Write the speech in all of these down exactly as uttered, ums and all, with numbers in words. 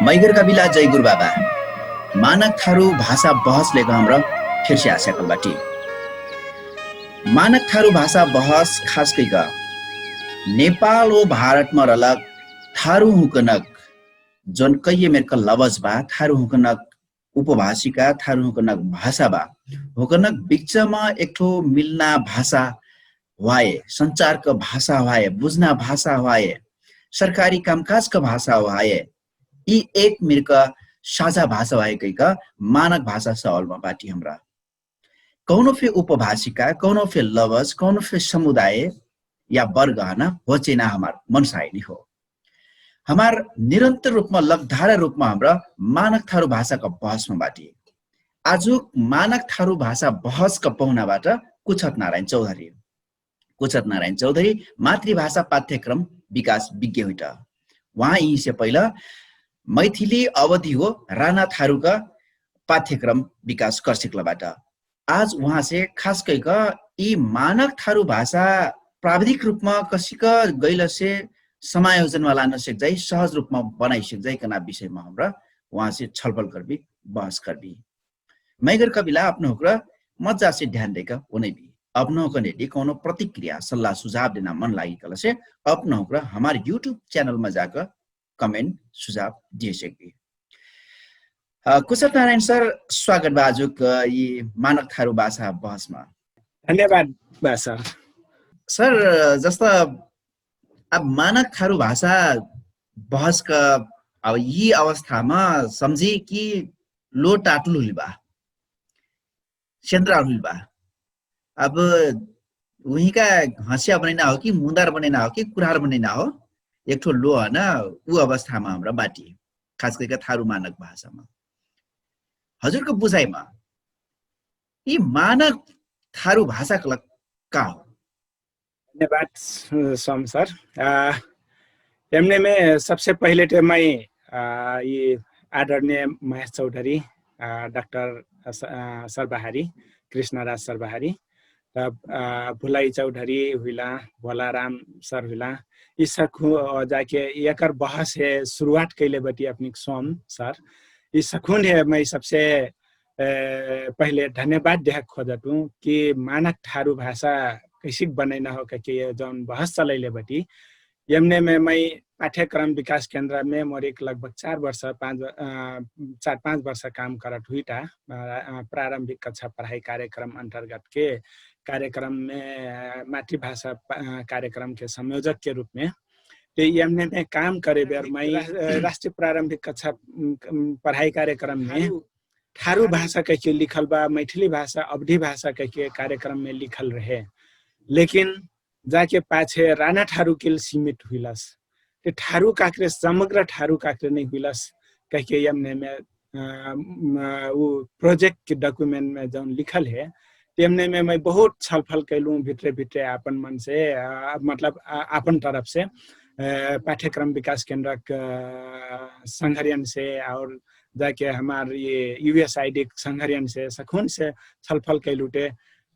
मैगर कबिला जैगुर बाबा, मानक थारु भाषा बहस लेक हमरा फिर्से आस्याकल बाटी। मानक थारु भाषा बहस खास कैक नेपाल ओ भारतमा रहलक थारु हुँकनक जौन कैये मेरक लवज बा, थारु हुँकनक उपभाषिका, थारु हुँकनक भाषा बा, हुँकनक बिच्चमा एकठो मिल्ना भाषा ह्वाए, सञ्चारक भाषा ह्वाए, बुझ्ना भाषा ह्वाए, सरकारी कामकाजक भाषा ह्वाए, यि एक मिर्क साझा भाषा ह्वाए कैक मानक भाषा सवालमा बाटी हमरा। कौनो फे उपभाषिका, कौनो फे लवज, कौनो फे समुदाय या वर्ग हना होचेना हमार मनसायनी हो। हमार निरन्तर रूपमा लग्धारा रूपमा हमरा मानक थारु भाषाक बहसमा बाटी। आजुक मानक थारु भाषा बहसक पहुनाबाट कुछत नारायण चौधरी। कुछत नारायण चौधरी मातृभाषा पाठ्यक्रम विकास विज्ञ हुइट। उहाँ यिहिसे पहिला मैथिली अवधि हो राना थारुक पाठ्यक्रम विकास करसिक्लबाट। आज उहाँसे खास कैक यि मानक थारु भाषा प्राविधिक रूपमा कसिक गैलसे समायोजनवाला नसेक जाइ सहज रूपमा बनाइसेक जाइ कना विषयमा हमरा उहाँसे छलफल करबी, बहस करबी। मैगर कबिला अपनहुँक्र मज्जासे ध्यान दैक उनैबी। अपनहुँक्र नेडी कौनो प्रतिक्रिया सल्लाह सुझाव देना मन लागि कहलसे अपनहुँक्र हमार युट्युब च्यानलमा जाक कमेन्ट सुझाव दिए सक्बी। कुशल नारायण सर, स्वागत बा आजुक यि मानक थारु भाषा बहसमा। धन्यवाद बा सर। सर, जस्ता अब मानक थारु भाषा बहसक अब यि अवस्थामा सम्झी कि लो टाटुल हुइल बा, सेन्द्रा हुइल बा। अब उहिका हँसिया बनैना हो कि मुदार बनैना हो कि कुरार बनैना हो, एकठो लो हन। उ अवस्थामा हमरा बाटी खास करके थारु मानक भाषामा। हजुरको बुझाइमा यि मानक थारु भाषाक लग का हो? धन्यवाद सम सर। यमने में सबसे पहिले ते मैं यि आदरणीय महेश चौधरी, डाक्टर सर्वहारी, कृष्णराज सर्वहारी, तब भुलाई चौधरी हुइला, भोलाराम सर हुइला, यि सखु जाके यकर बहस हे सुरुवात कैले बटी अपनिक सोम सर। यि सखुन हे मैं सबसे पहिले धन्यवाद देहक खोजतु कि मानक थारु भाषा कैसिक बनैना हो कहके जौन बहस चलैले बटी। यमने में मैं पाठ्यक्रम विकास केन्द्र में मोर एक लगभग चार वर्ष पाँच चार पाँच वर्ष काम करत हुइटा। प्रारम्भिक कक्षा पढाई कार्यक्रम अन्तर्गत के कार्यक्रम में मातृभाषा कार्यक्रम के संयोजक के रूप में ते यमने में काम करे बेर मैं राष्ट्रिय प्रारम्भिक कक्षा पढाई कार्यक्रम में ठारु भाषा कहिके लिखल बा, मैथिली भाषा अवधी भाषा कहिके कार्यक्रम में लिखल रहे। लेकिन जाके पाछे राना ठारु के सीमित हुइलस। ते ठारु काकरे समग्र ठारु काकरे नहीं हुइलस कहिके यमने में उ प्रोजेक्ट के डकुमेन्ट में जौन लिखल हे तेमने में मैं बहुत छलफल कैलु भित्रे भित्रे आपन मन से, मतलब आपन तरफ से पाठ्यक्रम विकास केन्द्रक संघरियन से और जाके हमार ये यूएसआईडी संघरियन से सखुन से छलफल कैलुटे।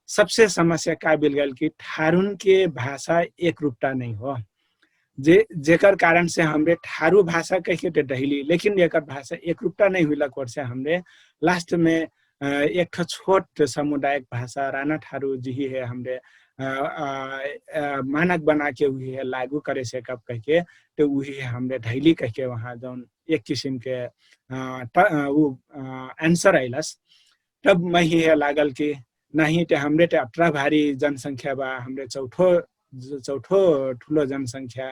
सबसे समस्या का बिलगल कि ठारुन के भाषा एक रूपता नहीं हो, जे जेकर कारण से हमरे ठारु भाषा कहिके ते डहिली लेकिन एकर भाषा एक रूपता नहीं हुइला कोर से हमरे लास्ट में एक ठो छोट समुदायक भाषा राना ठारु जिही हे हमरे मानक बनाके उही हे लागू करे से कब कहिके ते उही हे हमरे धैली कहिके वहाँ जौन एक किसिम के उ एन्सर अइलस। तब मही हे लागल कि नहीं ते हमरे ते अट्रा भारी जनसंख्या बा, हमरे चौठो चौठो ठुलो जनसंख्या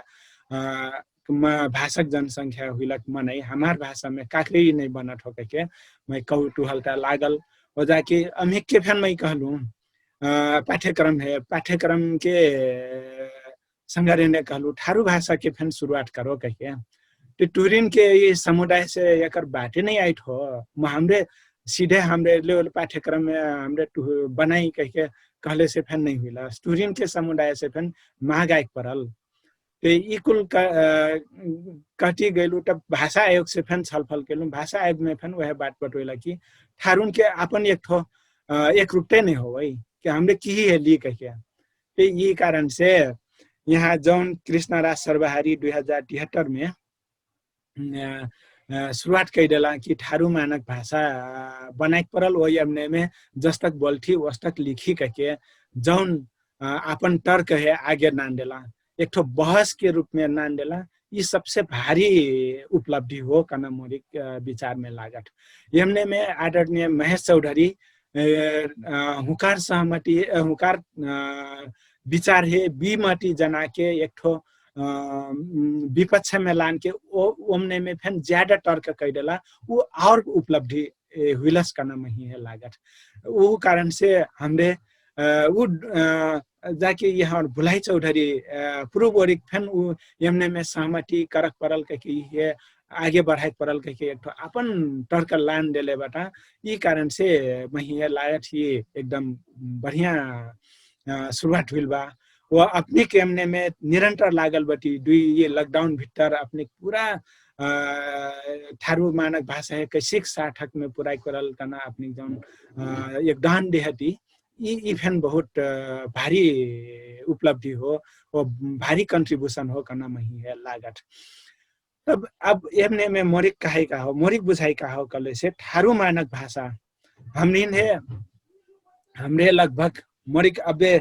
भाषक जनसंख्या हुइलक मनै हमार भाषामे काकरी नै बनत हो कहिके मै कौतुहलता लागल। ओजाके अमिकके फेन मै कहलु पाठ्यक्रम हे पाठ्यक्रमके संघरिने कहलु ठारु भाषाके फेन सुरुवात करो कहिके। त टुहरिनके यि समुदायसे यकर बाटे नै आइट हो। म हमरे सिधे हमरे लेवल पाठ्यक्रममे हमरे बनाइ कहिके कहलेसे फेन नै हुइलस टुहरिनके समुदायसे फेन माग आइक परल। त यि कुल कहति गैलु तब भाषा आयोगसे फेन छलफल कैलु भाषा आयोगमे फेन उहे बात बटोइला कि ठारुनके आपन एकठो एक रुपटे नै होवै कि हमरे किही हेली कहिके। त यि कारणसे यहाँ जौन कृष्णराज सर्वहारी दुई हजार तिहत्तरमे सुरुवात कैदेला कि ठारु मानक भाषा बनाइक परल ओइ यमनेमे जस्तक बोल्ठी ओस्तक लिखी कहके जौन आपन टर्क हे आगे नान्देला, एकठो बहसके रुपमे नान्देला। यि सबसे भारी उपलब्धि हो कहना मोरिक विचारमे लागत। यमनेमे आदरणीय महेश चौधरी हुकार सहमति हुकार विचार हे विमति जनाके एकठो विपक्षमे लानके ओमनेमे फेन ज्यादा टर्क कैदेला। उ आउर उपलब्धि हुइलस कहना महिहे लागत। उ कारणसे हमरे उ जाके यहाँ भुलाइ चौधरी पुरुबोरिक फेन उ यमनेमे सहमति करक परल कहके इहे आगे बढाइक परल कहके एकठो आपन टर्क लान देले बटा। यि कारणसे महिहे लागत यि एकदम बढिया सुरुवात हुइल बा। व अपनिक यमनेमे निरन्तर लागल बटी दुइ यि लकडाउन भित्तर अपनिक पुरा ठारु मानक भाषा हे कैसिक साठकमे पुराइक परल कहना अपनिक जौन एक डहन देहती यि फेन बहुत भारी उपलब्धि हो। व भारी कन्ट्रिब्युसन हो कहना महिहे लागत। तब अब यमनेमे मोरिक कहाइ का हो मोरिक बुझाइ का हो कहलेसे ठारु मानक भाषा हमनिन हे हमरे लगभग मोरिक अबे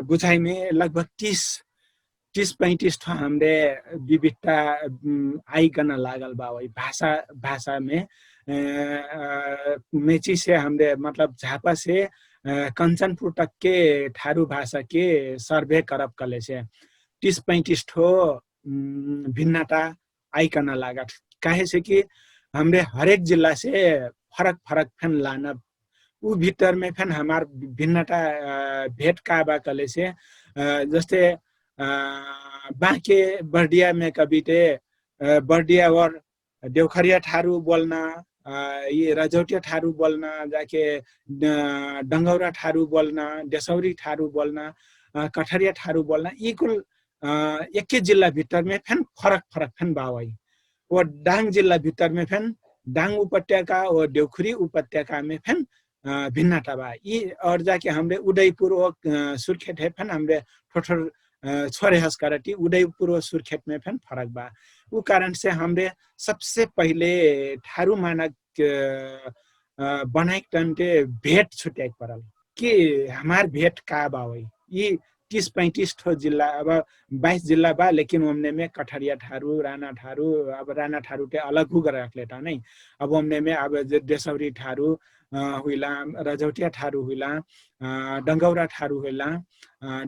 बुझाइमे लगभग तीस तीस पैतिस ठो हमरे विविधता आइकन लागल बा ओइ भाषा भाषामे मेचिसे हमरे मतलब झापासे कन्चनपुर तकके ठारु भाषाके सर्भे करब कहलेसे तीस पैतिस ठो भिन्नता आइकन लागत। काहेसे कि हमरे हरेक जिल्लासे फरक फरक फेन लानब उ भित्तरमे फेन हमार भिन्नता भेट का बा कहलेसे जस्ते बाँके बर्डियामे कबिते बर्डिया वर देउखरिया ठारु बोल्ना यि रजौटिया ठारु बोल्ना जाके डङ्गौरा ठारु बोल्ना देसौरी ठारु बोल्ना कठरिया ठारु बोल्ना यि कुल एक्के जिल्ला भित्तरमे फेन फरक फरक फेन बावै। ओ डाङ जिल्ला भित्तरमे फेन डाङ उपत्यका ओ देउखुरी उपत्यकामे फेन भिन्नता बा। यि और जाके हमरे उदयपुर ओ सुर्खेट हे फेन हमरे ठोठोर छोरे हस करटी उदयपुर ओ सुर्खेटमे फेन फरक बा। उ कारणसे हमरे सबसे पहिले ठारु मानक बनाइक तन्ते भेट छुट्याइक परल कि हमार भेट का बा होइ। यि तीस पैतिस ठो जिल्ला अब बाइस जिल्ला बा लेकिन ओमनेमे कठरिया ठारु राना ठारु अब राना ठारुके अलग हुगर राखलेटा नै। अब ओमनेमे अब देसौरी ठारु हुइला रजौटिया ठारु हुइला डङ्गौरा ठारु हुइला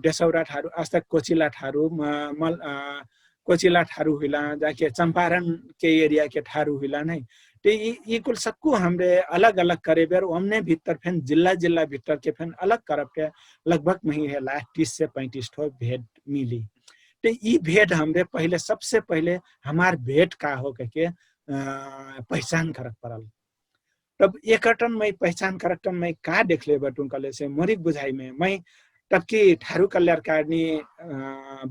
देसौरा ठारु अस्तक कोचिला ठारु कोचिला ठारु हुइला जाके चम्पारणके एरियाके ठारु हुइला नै। त यि कुल सक्कु हमरे अलग अलग करेबेर ओमने भित्तर फेन जिल्ला जिल्ला भित्तरके फेन अलग करबके लगभग महिहे लाख तीस से पैतिस ठो भेद मिली। त यि भेद हमरे पहिले सबसे पहिले हमार भेद का हो कहके पहिचान करक परल। तब एकटन मै पहिचान करकटन मै का देखले बटुन कहलेसे मोरिक बुझाइमे मै तबकी ठारु कल्यार कारणी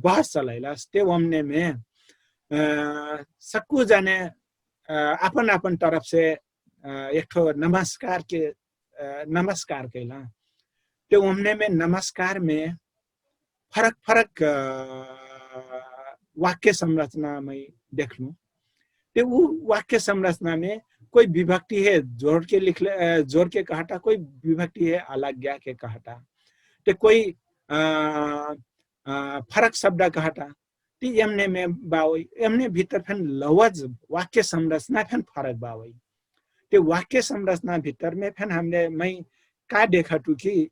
बहस चलैलस ते ओमनेमे सक्कु जाने आपन आपन तरफसे एकठो नमस्कारके नमस्कार कैला। ते ओमनेमे नमस्कारमे फरक फरक वाक्य संरचना मै देखलु। ते उ वाक्य संरचना मे कोइ विभक्ति हे जोरके लिखले जोरके कहटा कोइ विभक्ति हे अलग्याके कहटा ते कोइ फरक शब्द कहटा। ते यमने मे बाओ यमने भित्तर फेन लवज वाक्य संरचना फेन फरक बाओ। ते वाक्य संरचना भित्तर मे फेन हमने मै का देखटु कि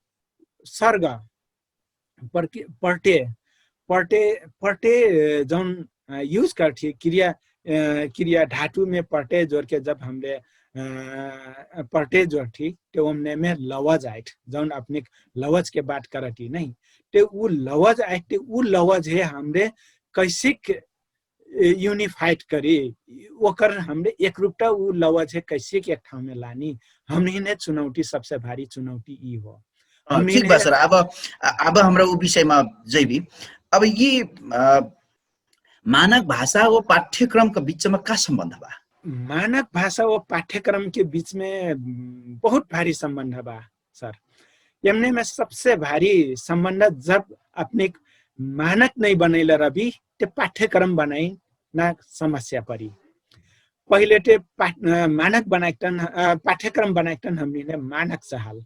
सर्ग पर्टे पर्टे जौन युज करठी क्रिया क्रिया ढाटुमे पर्टे जोरके जब हमरे पर्टे जोरठी ते ओमने मे लवज आइठ जौन अपनिक लवज के बात करठी नै। ते उ लवज आइठ ते उ लवज हे हमरे कैसिक युनिफाइट करी ओकर हमरे एकरुपटा उ लवज हे कैसिक एक ठाउँमे लानी। हमनी ने चुनौटी सबसे भारी चुनौटी यि हो। ठीक बा सर। अब अब हमरा उ विषयमा जैबी। अब यि मानक भाषा ओ पाठ्यक्रमका बिचमा का सम्बन्ध बा? मानक भाषा ओ पाठ्यक्रमके बिचमे बहुत भारी सम्बन्ध बा सर। यमनेमे सबसे भारी सम्बन्ध जब अपनिक मानक नै बनैल रबी ते पाठ्यक्रम बनाई ना समस्या परी। पहिले ते मानक बनाइक तन पाठ्यक्रम बनाइक तन हमनी ने मानक चाहल।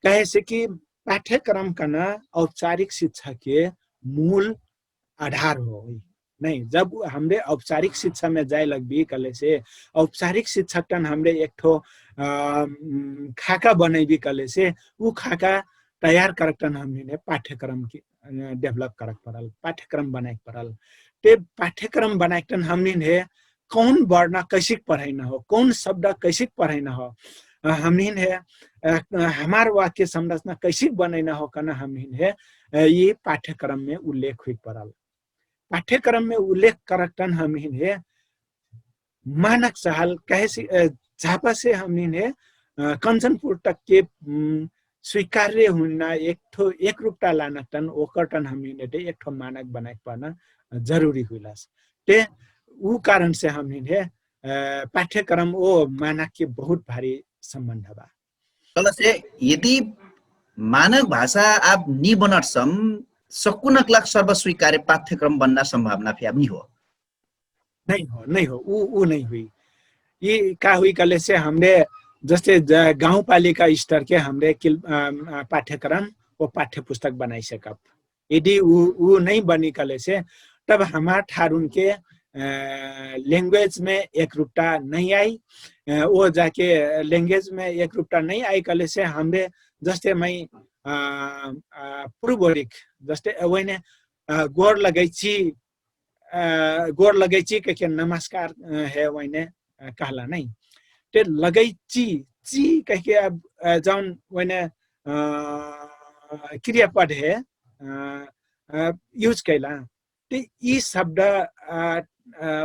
कहेसे कि पाठ्यक्रम कन औपचारिक शिक्षा के मूल आधार होइ। नै जब हमरे औपचारिक शिक्षा मे जाइ लगबी कहलेसे औपचारिक शिक्षा तन हमरे एकठो खाका बनैबी कहलेसे उ खाका तयार करक तन हमनी ने पाठ्यक्रम डेभलप करक परल, पाठ्यक्रम बनाइक परल। ते पाठ्यक्रम बनाइक तन हमनी ने कौन बर्ना कैसिक पढैना हो, कौन शब्द कैसिक पढैना हो, हमनी ने हमार वाक्य संरचना कैसिक बनैना हो कहना हमनी ने यि पाठ्यक्रम मे उल्लेख हुइक परल। पाठ्यक्रम मे उल्लेख करक तन हमनी ने मानक चाहल कहेसे झापा से हमनी ने कन्चनपुर तक के स्वीकार्य हुइना एकठो एक रुप्टा लानक तन ओकर तन हमनी ने एकठो मानक बनाइक पर्ना जरुरी हुइलास। ते उ कारण से हमनी ने पाठ्यक्रम ओ मानक के बहुत भारी सम्बन्ध बा। कहलसे यदि मानक भाषा आब नि बनट सम सकुनक लाग सर्वस्वीकार्य पाठ्यक्रम बन्ना सम्भावना फियाब नि हो। नै हो नै हो उ उ नै हुइ। यि का हुइ कहलेसे हमरे जस्ते गाउँपालिका स्तर के हमरे पाठ्यक्रम ओ पाठ्यपुस्तक बनाइ सकब। यदि उ उ नै बनी कहलेसे तब हमार ठारुन के ल्याङ्ग्वेज मे एक रुप्टा नै आइ। ओ जाके ल्याङ्ग्वेज मे एक रुप्टा नै आइ कहलेसे हमरे जस्ते मै पुरुबोरिक जस्ते ओइने गोर लगैची गोर लगैची कहिके नमस्कार हे ओइने कहला नै। ते लगैची ची कहिके जौन ओइने क्रियापद हे युज कैला। ते यि शब्द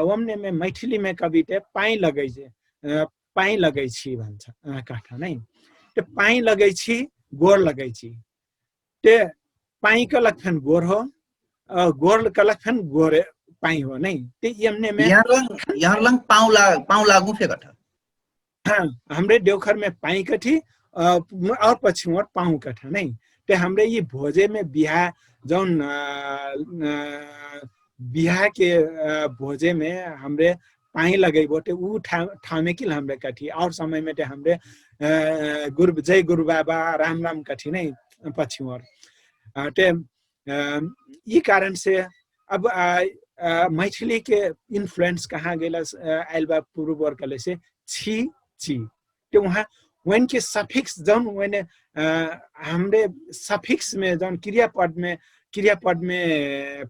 ओमने मे मैठिली मे कबिते पाइ लगैची पाइ लगैची भन्छ। कहता नै ते पाइ लगैची गोर लगैची ते पाइ कलक फेन गोर हो। गोर कलक फेन गोर पाइ हो नै ते यमने मे यहरलङ पाउ लागु फेकट हमरे देउखर मे पाइ कठी और पछिमोर पाउ कठा नै। ते हमरे यि भोजे मे बिहा जौन बिहा के भोजे मे हमरे पाइ लगैबो ते उ ठामे किल हमरे कठी और समय मे ते हमरे जय गुरु बाबा राम राम कठी नै। पछिमोर ते यि कारण से अब मैथिली के इन्फ्लुएन्स कहाँ गैला आइल बा पुरुबर कहलेसे छि छि। ते उहाँ वैन के सफिक्स जौन वैन हमरे सफिक्स मे जौन क्रियापद मे क्रियापद मे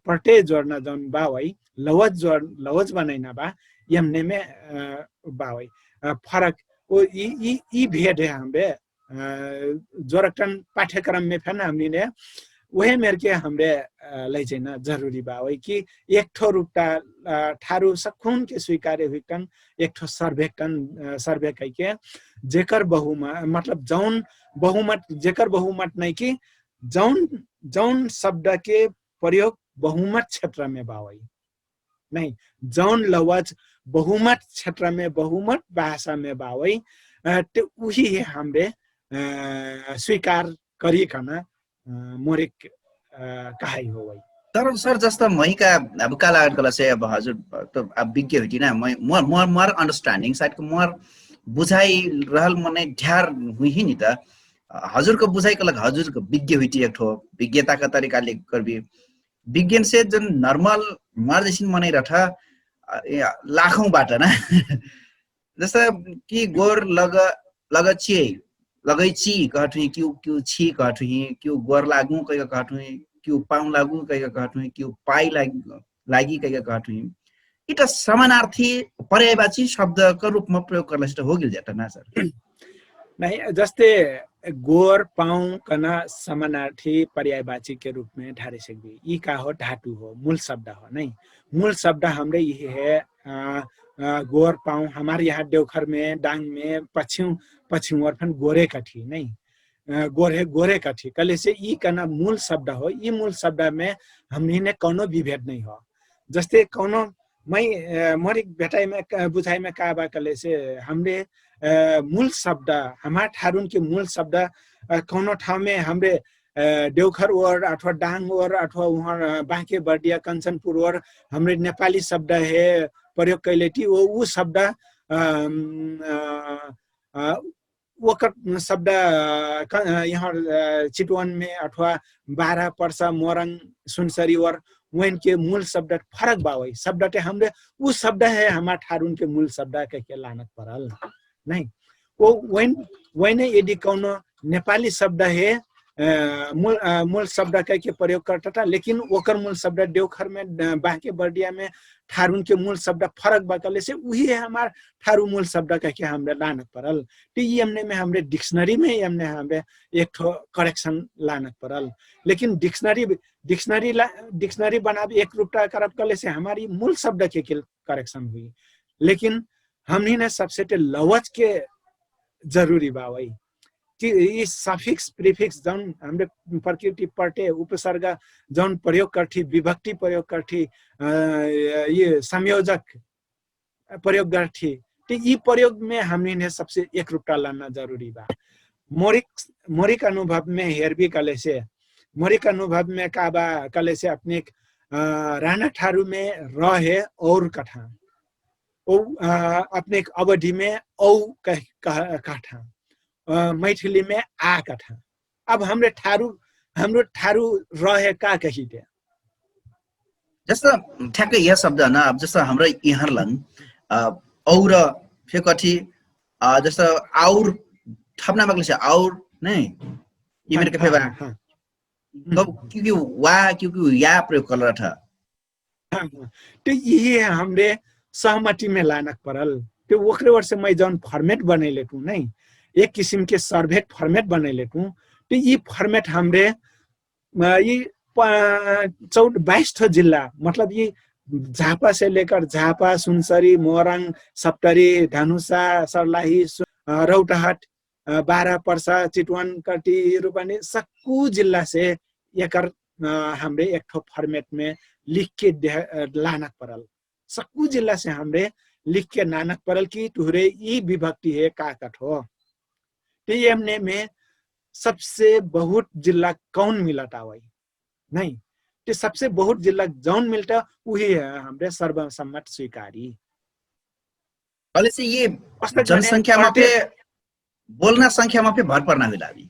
पटे जोर्ना जौन बा वै लवज जोर लवज बनैना बा यमने मे बा वै फरक। यि भेद है हमरे जोरकटन पाठ्यक्रम मे फेन हमनी ने उहे मेरके हमरे लैजैना जरुरी बा होइ कि एकठो रुप्टा ठारु सक्खुन के स्वीकार्य हुइकन एकठो सर्वेकन सर्वे कैके जेकर बहुमत मतलब जौन बहुमत जेकर बहुमत नै कि जौन जौन शब्द के प्रयोग बहुमत क्षेत्र मे बा होइ नै जौन लवज बहुमत क्षेत्र मे बहुमत भाषा मे बा होइ। त उही हे हमरे स्वीकार करी कहना मोरे कहाइ हो होइ। तर सर जस्ता महिका अब का लागत कहला से अब हजुर त अब विज्ञ हुइटी ना मोर मोर अन्डरस्ट्यान्डिङ साइड मोर बुझाइ रहल मनै ढ्यार हुइही नि त हजुरको बुझाइ कहलक हजुरको विज्ञ हुइटी एकठो विज्ञताका तरिकाले करबी विज्ञान से जन नर्मल मार जैसिन मनै रठ लाखौं बाट ना जस्ता कि गोर लग लग चिए लगै ची कहत हुई क्यु क्यु छी कहत हुई क्यु गोर लागु कैक कहत हुई क्यु पाउ लागु कैक कहत हुई क्यु पाइ लागि लागि कैक कहत हुई इटा समानार्थी पर्यायवाची शब्द क रूपमा प्रयोग करला सित होगिल जात ना सर। नै जस्ते गोर पाउ कना समानार्थी पर्यायवाची के रूपमे ढारे सकबी। यि का हो ढाटु हो मूल शब्द हो नै। मूल शब्द हमरे यिहे गोर पाउ हमार यहाँ देउखरमे डाङमे पछिउ पछिउ ओर फेन गोरे कठी नै। गोरे गोरे कठी कहलेसे यि कना मूल शब्द हो यि मूल शब्दमे हमनी ने कौनो विभेद नै हो। जस्ते कौनो मै मोर एक भेटाइमे बुझाइमे का बा कहलेसे हमरे मूल शब्द हमार ठारुन के मूल शब्द कौनो ठाउँमे हमरे देउखर ओर अथवा डाङ ओर अथवा उहाँ बाँके बर्दिया कन्चनपुर ओर हमरे नेपाली शब्द हे। प्रयोग कैलेटी उ शब्द ओकर शब्द यहाँ चिटवनमे अथवा बारा पर्सा मोरङ सुनसरीवर वैनके मूल शब्द फरक बा वै शब्द ते हमरे उ शब्द हे हमार ठारुनके मूल शब्द कहिके लानक परल। नै वैन वैने यदि कौनो नेपाली शब्द हे मूल शब्द कहिके प्रयोग करता लेकिन ओकर मूल शब्द देउखरमे बाहके बर्डियामे ठारुनके मूल शब्द फरक बा कहलेसे उही हे हमार ठारु मूल शब्द कहिके हमरे लानक परल। त यमने मे हमरे डिक्शनरी मे यमने हमरे एक ठो करेक्शन लानक परल। लेकिन डिक्शनरी डिक्शनरी बनाब एक रुपटा करब कहलेसे हमार मूल शब्द के करेक्शन हुई। लेकिन हमनी ने सबसे ते लवच के जरूरी बा वही कि यी सफिक्स प्रिफिक्स जौन हमरे प्रकृति पटे उपसर्ग जौन प्रयोग करठी विभक्ति प्रयोग करठी ये संयोजक प्रयोग गर्ठी। त यी प्रयोगमे हमनी ने सबसे एक रुपटा लन्ना जरुरी बा। मोरिक मोरिक अनुभवमे हेरबी कहलेसे मोरिक अनुभवमे का बा कहलेसे अपने राना ठारुमे रहे और कठा अपने अवधिमे औ कहठा मैथिलीमे आ कठा। अब हमरे ठारु हमरो ठारु रहे का कहिते? जस ठ्याक्कै यह शब्द न अब जस हमरा इहर लन और फेर कथी जस और थपना मगले से और नै इमेर के फेर क्योंकि वा क्योंकि या प्रयोग कर रहा था। त इहे हमरे सहमतिमे लानक परल। त ओकरे वर्ष मै जौन फर्मेट बनैले तू नै एक किसिमके सर्भेट फर्मेट बनैले तू त यी फर्मेट हमरे यी चौध बाइस ठो जिल्ला मतलब यी झापा से लेकर झापा सुनसरी मोरङ सप्तरी धनुषा सर्लाही रौटहट बारा पर्सा चितवन कटी रूपनी सक्कु जिल्ला से एकर हमरे एक ठो फर्मेट में लिख के लानक परल। सक्कु जिल्ला से हमरे लिख के लानक परल कि तुहरे ई विभक्ति हे का कठो। त यमने में सबसे बहुत जिल्ला कौन मिलत आवै? नहीं। त सबसे बहुत जिल्ला जौन मिलत उही है हमरे सर्वसम्मत स्वीकारी। कहले से ये जनसंख्या मा फे बोलना संख्या मा फे भर परना हुइला अभी।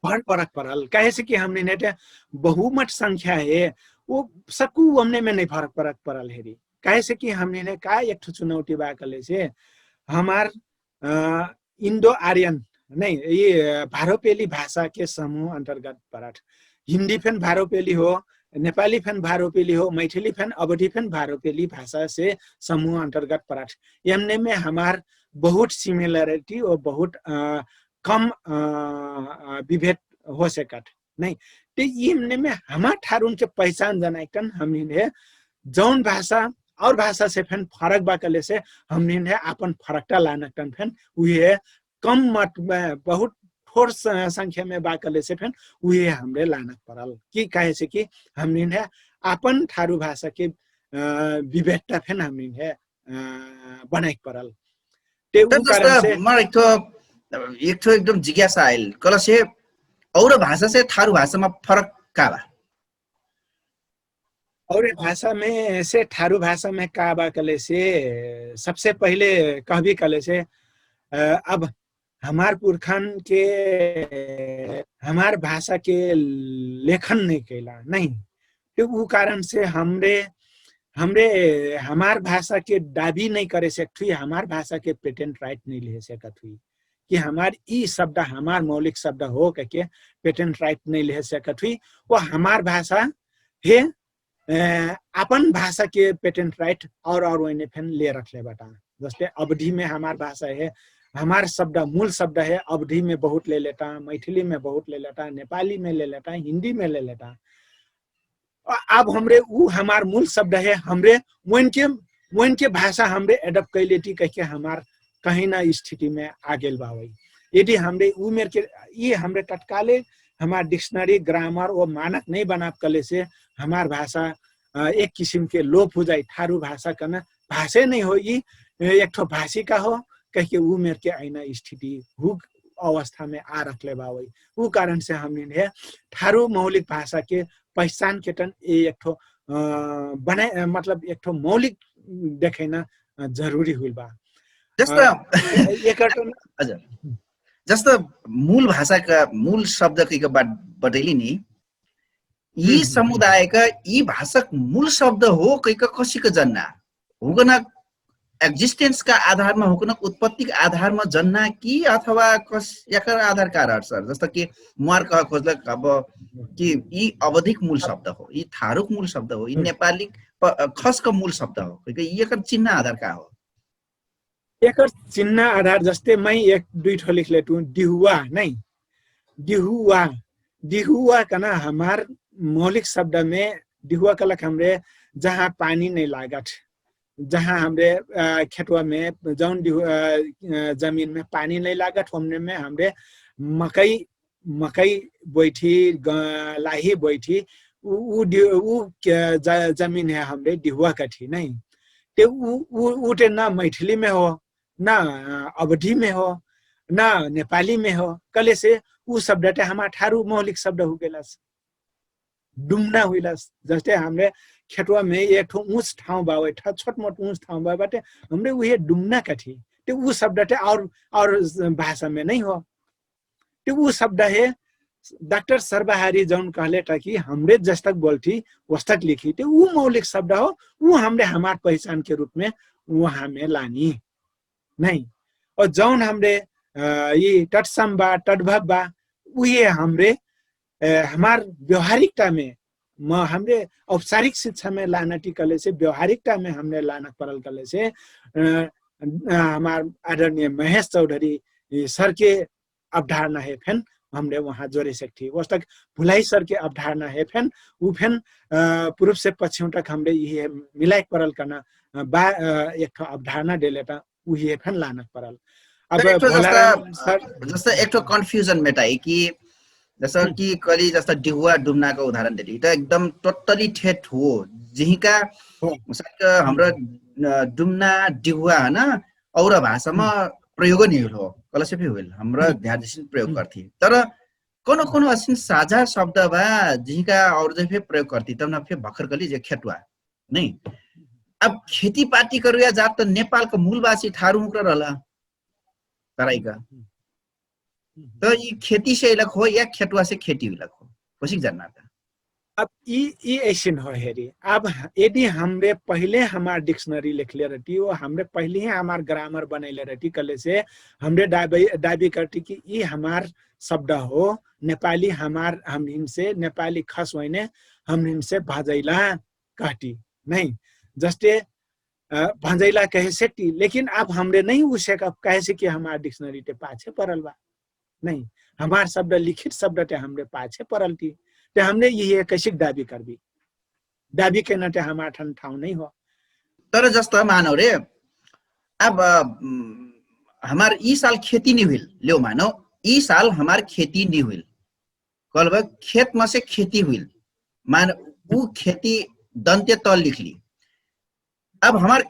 भर परक परल काहे से कि हमने नेटे बहुमत संख्या है वो सक्कु हमने में नहीं फरक परक परल हेरी। काहे से कि हमने ने का एक ठो चुनौती बा कहले से हमार इंडो आर्यन नहीं ये भारोपेली भाषा के समूह अंतर्गत परत। हिंदी फेन भारोपेली हो, नेपाली फेन भारोपेली हो, मैथिली फेन अवधी फेन भारोपेली भाषा से समूह अंतर्गत परत। यमने में हमार बहुत सिमिलरिटी और बहुत कम विभेद हो सकत। नहीं त यमने में हमार ठारुन के पहिचान जनाइकन हमनी ने जौन भाषा और भाषा से फेन फरक बा कहले से हमनी ने आपन फरकता लानकन फेन उहे कम मत बहुत थोर संख्या में बा कहले से फेन उहे हमरे लानक परल कि काहे से कि हमनी ने आपन ठारु भाषा के विभेदता फेन हमनी ने बनाइक परल। ते उ कारण से मर एक ठो एक ठो एकदम जिज्ञासा आइल कहले से और भाषा से ठारु भाषा में फरक का बा? और भाषा में से ठारु भाषा में का बा कहले से सबसे पहिले कहबी कहले से अब हमार पुरखन के हमार भाषा के लेखन नहीं कैला नहीं। त उ कारण से हमरे हमरे हमार भाषा के दाबी नहीं करे सकत हुई, हमार भाषा के पेटेंट राइट नहीं ले सकत हुई कि हमार ई शब्द हमार मौलिक शब्द हो कह के पेटेंट राइट नहीं ले सकत हुई। वो हमार भाषा हे अपन भाषा के पेटेंट राइट और और वैने फेन ले रखले बटा। जस्ते अवधी में हमार भाषा हे, हमार शब्द मूल शब्द हे अवधी में बहुत ले लेता, मैथिली में बहुत ले लेता, नेपाली में ले लेता, हिंदी में ले लेता। अब हमरे उ हमार मूल शब्द हे हमरे वैनके वैनके भाषा हमरे एडप्ट कैलेटी कहिके हमार कहीं ना स्थिति में आगेल बावै। यदि हमरे उ मेर के यी हमरे तत्काले हमार डिक्शनरी ग्रामर वो मानक नहीं बनाब कहले से हमार भाषा एक किसिम के लोप हो जाई। ठारु भाषा कहना भाषे नहीं हो यी एक ठो भाषिका हो कहिके उ मेर के आइना स्थिति हुक अवस्था में आ रखले बावै। उ कारण से हमनी ने ठारु मौलिक भाषा के पहिचान के तन एक ठो बनाए मतलब एक ठो मौलिक देखैना जरुरी हुइल बा। जस्ता एकर त जस्ता मूल भाषाका मूल शब्द कैक बटैली नि, यी समुदायका यी भाषाक मूल शब्द हो कैक कसिक जन्ना हुकन एक्जिस्टेन्सका आधारमा हुकन उत्पत्तिक आधारमा जन्ना कि अथवा कस एकर आधार का रहट सर? जस्ता कि मुहार कह खोजलक अब कि यी अवधिक मूल शब्द हो, यी थारुक मूल शब्द हो, यी नेपाली खसक मूल शब्द हो, यी एकर चिन्ह आधार का हो? एकर चिन्ह आधार जस्ते मै एक दुई ठो लिख लेटु, डिहुवा नै। डिहुवा, डिहुवा कना हमार मौलिक शब्द में डिहुवा कलक हमरे जहाँ पानी नहीं लागत, जहाँ हमरे खेतवा में जौन जमीन में पानी नहीं लागत, हमने में हमरे मकई मकै बैठी, लाही बैठी, उ जमिन है हमरे डिहुवा कठी नै। ते उ ते न मैठली में हो, न अवधी में हो, न नेपाली में हो, कलेसे उ शब्द ते हमार ठारु मौलिक शब्द हुइगेलस। डुम्ना हुइलस। जस्ते हमरे खेतवा में एक ठो उच ठाउँ बा, छोटमोट उच ठाउँ बा बाटे, हमरे उहे डुम्ना कठी। ते उ शब्द ते और भाषा में नहीं हो। ते उ शब्द हे डाक्टर सर्वहारी जौन कहले टा कि हमरे जस्तक बोल्ठी वस्तक लिखी, ते उ मौलिक शब्द हो। उ हमरे हमार पहिचान के रूप में उहाँ में लानी। नहीं। और जौन हमरे यी टटसम बा, टटभव बा, उहे हमरे हमार व्यवहारिकता में हमरे औपचारिक शिक्षा में लाना टिकले से व्यवहारिकता में हमरे लाना परल कले से हमार आदरणीय महेश चौधरी सर के अवधारणा हे फेन हमरे उहाँ जोरे सकठी। वस्तक भुलाई सर के अवधारणा हे फेन उ फेन पुरुप से पछिउँ तक हमरे यिहे मिलाइक परल कना बा। एक ठो अवधारणा देले त उहे फेन लानक परल। अब जस्ता एक ठो कन्फ्युजन मेटाई कि जस्ता कि कली जस्ता डिहुवा डुम्नाको उदाहरण देली त एकदम टोटली ठेट हो। जिहिका हमरा डुम्ना डिहुवा हन और भाषामा प्रयोग नि हुइल हो, कलसे फे हुइल हमरा ध्यान जैसिन प्रयोग करथी। तर कोनो कोनो असिन साझा शब्द बा जिहिका और जै फे प्रयोग करथी तब न फे भखर कली जे खेटुवा। नै अब खेतीपाती करुया जात त नेपालको मूलवासी ठारु हुँक्र रहला। तराइका त यि खेती से इलक हो या खेतुवा से खेती हुइलक हो? कोसिक जानना त अब यि यि ऐसिन हो हेरी। अब यदि हमरे पहिले हमार डिक्शनरी लेखले रहती हो, हमरे पहिले ही हमार ग्रामर बनैले रहती कले से हमरे दाबी दाबी करती कि यि हमार शब्द हो। नेपाली हमार हमहिन से नेपाली खस होइने हमहिन से भजैला कहती। नहीं जस्ते भजैला कहे सेक्टी लेकिन अब हमरे नहीं उसे कहेसे कि हमार डिक्शनरी ते पाछे परल बा। नहीं हमार शब्द लिखित शब्द ते हमरे पाछे परल ती। ते हमरे यिहे कैसिक दाबी करबी? दाबी केना ते हमार ठन ठाउँ नहीं हो। तर जस्त मानव रे अब हमार यि साल खेती नि हुइल लेउ मानव यि साल हमार खेती नि हुइल। कहलबा खेतमा से खेती हुइल मान उ खेती दन्त्य त लिखली। अब हमार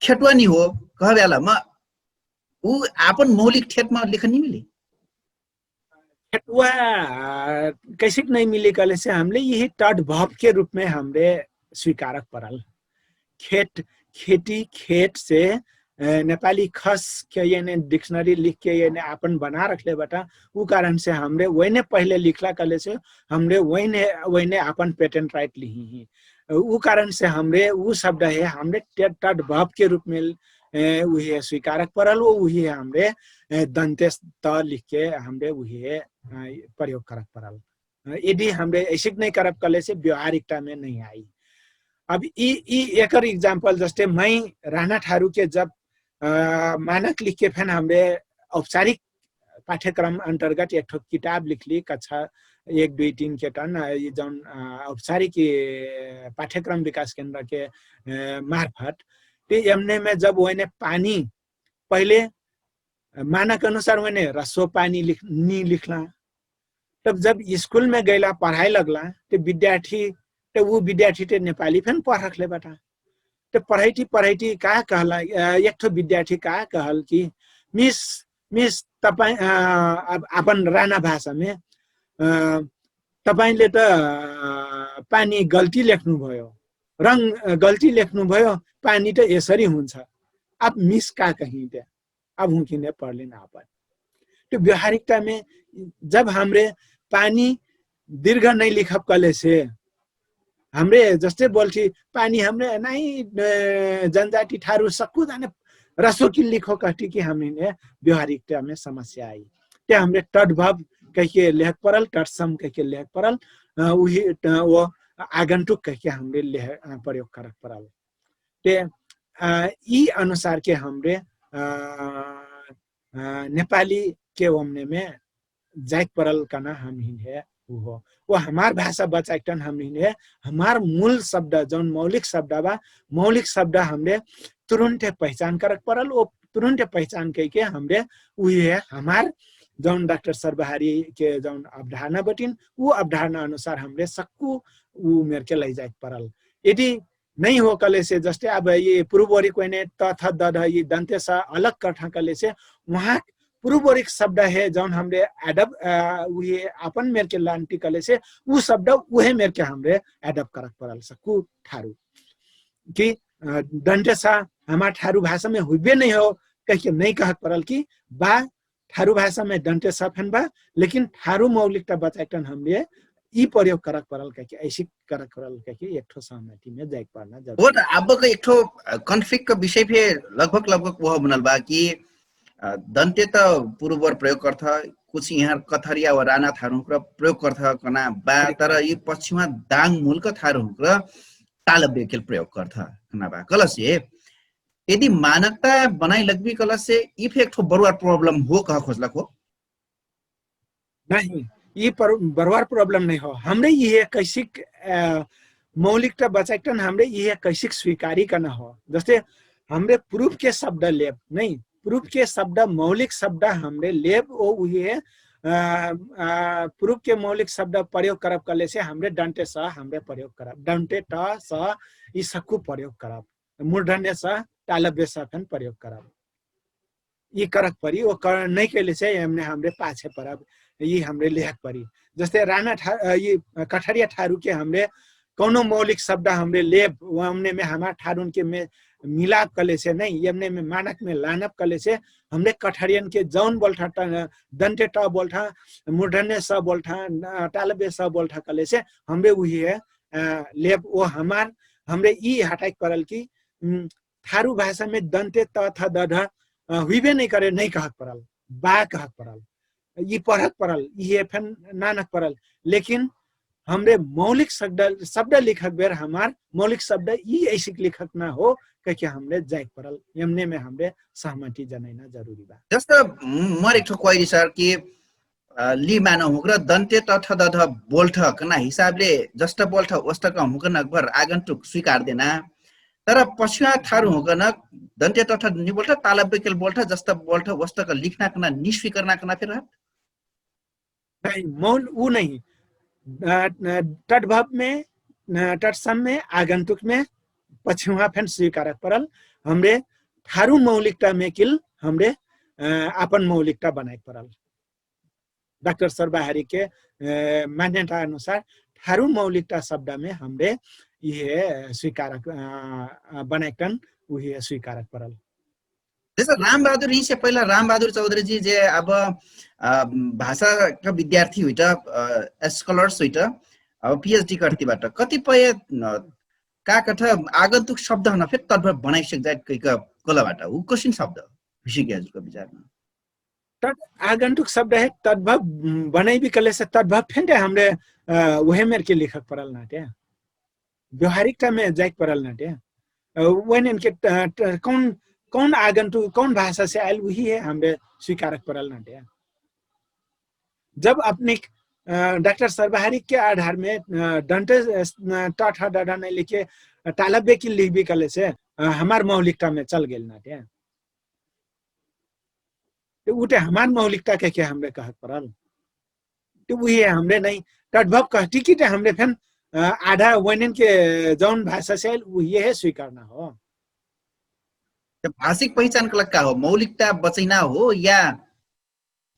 खेतुवा नि हो कहबेला म उ आपन मौलिक ठेटमा लिख नि मिली। खेतुवा कैसिक नै मिली कहलेसे हमले यिही टडभवके रूपमे हमरे स्वीकारक परल। खेत खेती खेतसे नेपाली खसके यने डिक्शनरी लिखके यने आपन बना रखले बटा। उ कारणसे हमरे वैने पहिले लिखला कहलेसे हमरे वैने वैने आपन पेटेन्ट राइट लिही ही। उ कारणसे हमरे उ शब्द हे हमरे टडभवके रूपमे उहे स्वीकारक परल। उहे हमरे दन्तेस त लिखके हमरे उहे प्रयोग करक परल। यदि हमरे ऐसिक नै करब कहलेसे व्यवहारिकतामे नै आई। अब यि यि एकर इक्जाम्पल जस्ते मै राना ठारुके जब मानक लिखके फेन हमरे औपचारिक पाठ्यक्रम अन्तर्गत एक ठो किताब लिखली कक्षा एक दुई तीन के टन यि जौन औपचारिक पाठ्यक्रम विकास केन्द्रके मार्फत। त यमनेमे जब ओइने पानी पहिले मानक अनुसार ओइने रस्सो पानी नि लिखला। तब जब स्कूलमे गैला पढाइ लगला त विद्यार्थी त उ विद्यार्थी त नेपाली फेन पढ रखले बाटा। त पढैटी पढैटी का कहला एक ठो विद्यार्थी का कहल कि मिस मिस तपाईँ अपन राना भाषामे तपाईंले त पानी गल्ती लेख्नुभयो। रङ गल्ती लेख्नुभयो, पानी त यसरी हुन्छ। अब मिस का कहिन्ते? अब हुँकिने पर्लिन आपन। त्यो व्यवहारिकतामे जब हमरे पानी दीर्घ नै लिखब कहलेसे, हमरे जस्ते बोल्ठी पानी हमरे नै जनजाति ठारु सक्कु जाने रसोकी लिखो कहठी कि हमरे व्यवहारिकतामे समस्या आई। ते हमरे टडभव कहिके लेहक परल, टडसम कहिके लेहक परल। उही वो आगन्तुक कहिके हमरे प्रयोग करक परल। ते यि अनुसारके हमरे नेपाली के ओमनेमे जाइक परल कहना हमहिन हे। उहो वो हमार भाषा बचाइक टन हमहिन हे। हमार मूल शब्द जौन मौलिक शब्द बा, मौलिक शब्द हमरे तुरुन्ते पहिचान करक परल। वो तुरुन्ते पहिचान कैके हमरे उहे हमार जौन डाक्टर सर्वहारी के जौन अवधारणा बटिन उ अवधारणा अनुसार हमरे सक्कु उ मेरके लैजाइक परल। यदि नै हो कहलेसे जस्ते अब यि पुरुबोरिक ओइने तथ दध यि दन्तेस अलग कठा कहलेसे उहाँ पुरुबोरिक शब्द हे जौन हमरे एडब उहे आपन मेरके लान्टी कहलेसे उ शब्द उहे मेरके हमरे एडब करक परल सक्कु ठारु कि दन्तेस हमार ठारु भाषामे हुइबे नै हो कहिके नै कहक परल कि बा ठारु भाषामे दन्तेस फेन बा लेकिन ठारु मौलिकता बचाइक टन हमरे यि प्रयोग करक परल कहिके ऐसिक करक परल कहिके एकठो सहमतिमे जाइक परना जरुरी। हो त आबक एकठो कन्फ्लिक्टक विषय फे लगभग लगभग उह बनल बा कि दन्ते त पुरुबर प्रयोग कर्थ कुछ यहाँ कथरिया वा राना थारुहुँक्र प्रयोग कर्थ कना बा। तर यि पछिमा दाङ मुल्क थारुहुँक्र तालब्यकेल प्रयोग कर्थ कना बा कलसे यदि मानकता बनाइ लगबी कलसे यि फे एकठो बरुवार प्रब्लम हो कह खोजलक हो? नाहि, यि बरुवार प्रब्लम नै हो। हमरे यिहे कैसिक मौलिकता बचाइक टन हमरे यिहे कैसिक स्वीकारी कना हो। जस्ते हमरे प्रुफके शब्द लेब नै, प्रुफके शब्द मौलिक शब्द हमरे लेब ओ उहे प्रुफके मौलिक शब्द प्रयोग करब कहलेसे हमरे डन्टे स हमरे प्रयोग करब डन्टे ट स यि सक्कु प्रयोग करब। मुर्धन्य स तालब्य स फेन प्रयोग करब। यि करक परी ओ कर नै कैलेसे यमने हमरे पाछे परब। यि हमरे लेहक परी जस्ते राना यि कठरिया ठारुके हमरे कौनो मौलिक शब्द हमरे लेब वमनेमे हमार ठारुनके मे मिलाप कहलेसे नै यमनेमे मानकमे लानब कहलेसे हमरे कठरियनके जौन बोल्ठा दन्ते ट बोल्ठा मुर्धन्य स बोल्ठा तालब्य स बोल्ठा कहलेसे हमरे उहे लेब ओ हमार हमरे यि हटाइक परल कि ठारु भाषामे दन्ते तथ दध हुइबे नै करे नै कहक परल, बा कहक परल, यि पढक परल, यिहे फेन नानक परल। लेकिन हमरे मौलिक शब्द लिखक बेर हमार मौलिक शब्द यि ऐसिक लिखक ना हो कहिके हमरे जाइक परल। यमनेमे हमरे सहमति जनैना जरुरी बा। जस्त मोर एकठो क्वाइरी सर कि लिमानव हुँक्र दन्ते तठ दध बोल्ठ कना हिसाबले जस्ट बोल्ठ ओस्तक हुँकनक भर आगन्तुक स्वीकार देना। तर पछुवा थारु हुँकनक दन्ते तठ निबोल्ठ तालब्यकेल बोल्ठ जस्त बोल्ठ ओस्तक लिखना कना निस्वीकरना कना फेर रहत। मौल उ नै टटभवमे टटसममे आगन्तुकमे पछुवा फेन स्वीकारक परल। हमरे थारु मौलिकतामे किल हमरे आपन मौलिकता बनाइक परल। डाक्टर सर्वहारीके मान्यता अनुसार ठारु मौलिकता शब्दमे हमरे इहे स्वीकारक बनाइकटन उहे स्वीकारक परल। जैसे रामबहादुर हिंसे पहिला रामबहादुर चौधरीजी जे अब भाषाका विद्यार्थी हुइट स्कलर्स हुइट अब पिएचडी कर्ती बाट कतिपय का कठ आगन्तुक शब्द हन फेर तद्भव बनाइसक जाइत कैक कलबाट उ कसिन शब्द हुइसक हजुरको विचारमा? तद आगन्तुक शब्द हे तद्भव बनैबी कहलेसे तद्भव फेन्टे हमरे उहे मेरके लिखक परल नाटे। व्यवहारिकतामे जाइक परल नाटे। उहेन इनके कौन कौन आगन्तुक कौन भाषासे आइल उही हे हमरे स्वीकारक परल नाटे। जब अपनिक डाक्टर सर्वहारिकके आधारमे डन्टे टठा डढा नै लिखे तालब्यकी लिखबी कहलेसे हमार मौलिकतामे चल गेल नाटे। त उते हमार मौलिकता कहिके हमरे कहक परल। त उहे हमरे नै तद्भव कहती कि त हमरे फेन आधा वैनन के जौन भाषा से आइल उहे हे स्वीकारना हो। त भाषिक पहिचान कलक का हो? मौलिकता बचैना हो या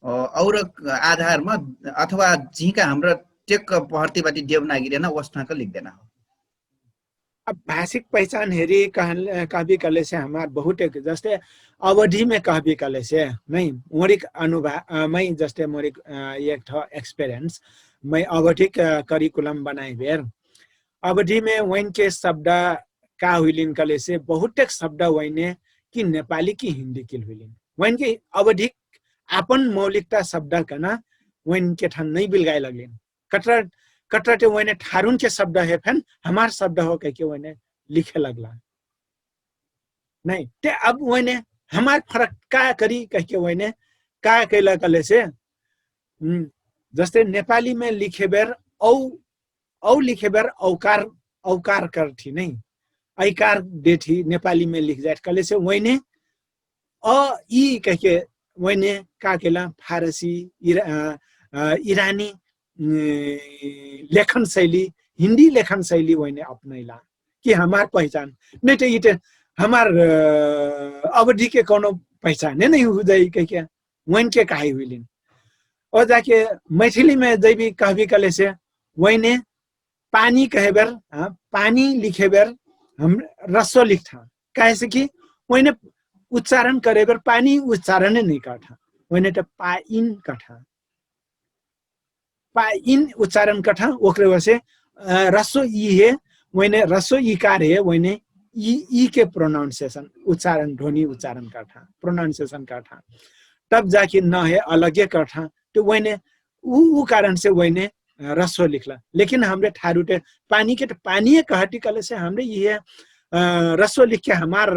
और आधारमा अथवा जिहका हमरा टेक पहर्ती बाटी देवनागिरी ना वस्ठाक लिख देना हो? अब भाषिक पहिचान हेरी कहबी कहलेसे हमार बहुते जस्ते अवधिमे कहबी कहलेसे नै मोरिक अनुभव मै जस्ते मोरिक एक ठो एक्सपेरियन्स मै अवधिक करिकुलम बनाइबेर अवधिमे वैनके शब्द का हुइलिन कहलेसे बहुतेक शब्द वैने कि नेपाली कि हिन्दी किल हुइलिन वैनके अवधिक आपन मौलिकता शब्द कहना वैनके ठन नै बिलगाइ लगलिन कटरा कटराटे वैने ठारुनके शब्द हे फेन हमार शब्द हो कहिके वैने लिखे लगला। नै ते अब वैने हमार फरक का करी कहिके वैने का कैला कहलेसे जस्ते नेपालीमे लिखेबेर औ औ लिखेबेर औकार औकार करठी नै ऐकार देठी नेपालीमे लिख जाइठ कहलेसे वैने अ यि कहिके वैने का कैला फारसी इरानी लेखन शैली हिन्दी लेखन शैली वैने अपनैला कि हमार पहिचान नै त यि त हमार अवधिके कौनो पहिचाने नै हुजाइ कहिके वैनके कहाइ हुइलिन। और जाके मैथिलीमे जैबी कहबी कहलेसे वैने पानी कहेबेर पानी लिखेबेर हम रस्सो लिख्ठा। काहेसे कि वैने उच्चारण करेबेर पानी उच्चारण नै कठा। वैने त पाइन कठा। पाइन उच्चारण कठा ओकरे वसे रस्सो यि हे वैने रस्सो यि कार हे वैने यि यि के प्रोनाउन्सिएशन उच्चारण ध्वनि उच्चारण कठा प्रोनाउन्सिएशन कठा। तब जाके न हे अलगे कठा त वैने उ उ कारण से वैने रस्सो लिखला। लेकिन हमरे ठारुटे पानी के त पानी कहटी कहले से हमरे यि हे रस्सो लिख के हमार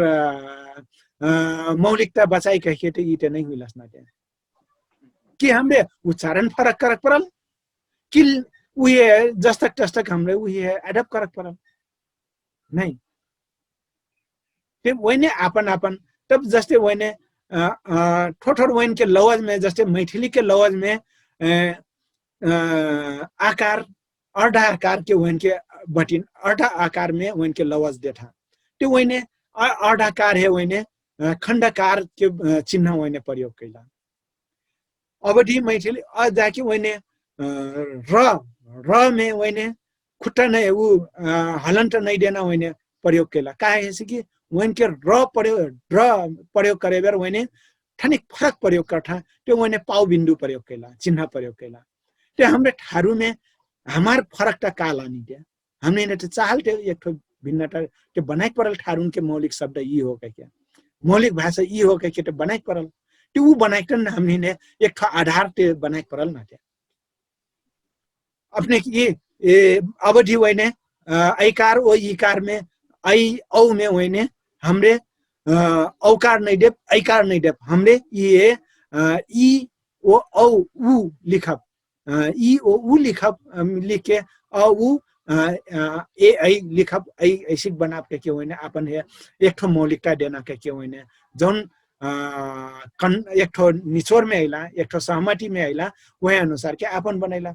मौलिकता बचाई कहिके त यि त नै हुइलस ना के कि हमरे उच्चारण फरक करक परल कि उहे जस्तक तस्तक हमरे उहे एडप्ट करक परल। नै ते वैने आपन आपन तब जस्ते वैने ठोठोर वैन के लवज में जस्ते मैथिली के लवज में आकार अर्धा आकार के वैन के बटिन अर्धा आकार में वैन के लवज देठा। ते वैने अर्धा आकार हे वैने खण्डाकार के चिन्ह वैने प्रयोग कैला। अवधि मैथिली अ जाके वैने र र मे वैने खुट्टा नै उ हलन्त नै देना वैने प्रयोग कैला। काहे हेसे कि वैनके र प्रयोग र प्रयोग करेबेर वैने ठनिक फरक प्रयोग कर्ठा। त्यो वैने पाउ बिन्दु प्रयोग कैला चिन्ह प्रयोग कैला। त्यो हमरे ठारुमे हमार फरक त का लानी दे हमने ने त चाहल ते एक ठो भिन्नता ते बनाइक परल ठारुन के मौलिक शब्द यि हो कहिके मौलिक भाषा यि हो कहिके ते बनाइक परल। ते उ बनाइक त हमने ने एक ठो आधार ते बनाइक परल ना ते अपने कि अवधि वैने ऐकार ओ इकार में ऐ औ में वैने हमरे औकार नै देब ऐकार नै देब हमरे यि यि ओ औ उ लिखब यि ओ उ लिखब लिखके अ उ ए ऐ लिखब ऐ ऐसिक बनाब कहिके वैने आपन हे एक ठो मौलिकता देना कहिके वैने जौन एक ठो निचोर में अइला एक ठो सहमति में अइला वहे अनुसार के आपन बनैला।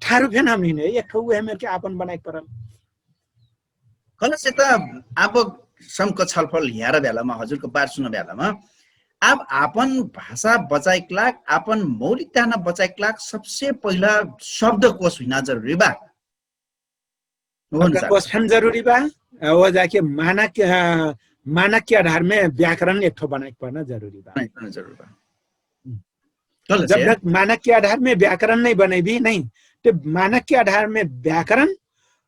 ठारु फेन हमनी ने एक ठो उहे मेर के आपन बनाइक परल। कलसे त आब समक छलफल ह्यार ब्यालामा हजुरको बात सुन ब्यालामा आब आपन भाषा बचाइक लाग आपन मौलिक ताहना बचाइक लाग सबसे पहिला शब्द कोष हुइना जरुरी बा। कोष फेन जरुरी बा। ओ जाके मानक मानक के आधार में व्याकरण एक ठो बनाइक परना जरुरी बा। जब तक मानक के आधार में व्याकरण नै बनैबी नै ते मानक के आधार में व्याकरण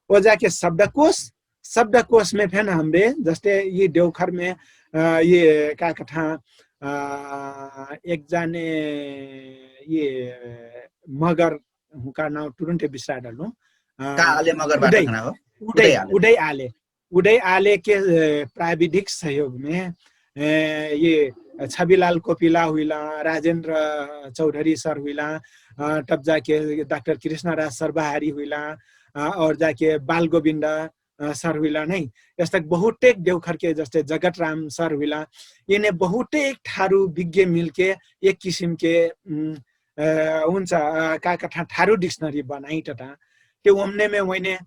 ओ जाके शब्दकोष शब्दकोष में फेन हमरे जस्ते यि देउखर में यि का कठा एक जाने यि मगर हुँका नाउ तुरुन्ते बिस्रा डल्नु। उडै आले उडै आले के प्राविधिक सहयोगमे यि छविलाल कोपिला हुइला राजेन्द्र चौधरी सर हुइला तब जाके डाक्टर कृष्णराज सर्वहारी हुइला और जाके बाल गोविन्द सर हुइला नै यस्तक बहुतेक देउखरके जस्ते जगतराम सर हुइला यिने बहुतेक ठारु विज्ञ मिलके एक किसिमके हुन्छ का कठा ठारु डिक्सनरी बनाइटटा। ते ओमनेमे वैने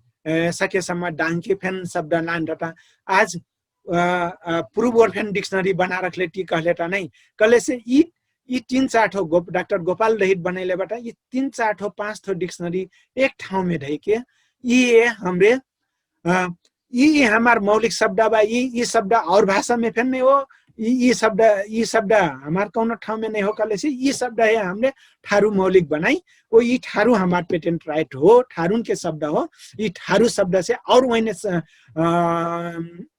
सकेसम्म डाङ्के फेन शब्द नान्टटा आज पुरुबोर फेन डिक्सनरी बनारखले ती कहलेटा नै कहलेसे यि यि तीन चार ठो डाक्टर गोपाल रहित बनैले बटा यि तीन चार ठो पाँच ठो डिक्सनरी एक ठाउँमे धैके यि हमरे यि यि हमार मौलिक शब्द बा, यि यि शब्द और भाषामे फेन नै हो। यि यि शब्द यि शब्द हमार कौनो ठाउँमे नै हो कहलेसे यि शब्द हे हमरे ठारु मौलिक बनाई। ओ यि ठारु हमार पेटेन्ट राइट हो, ठारुनके शब्द हो। यि ठारु शब्दसे और ओइने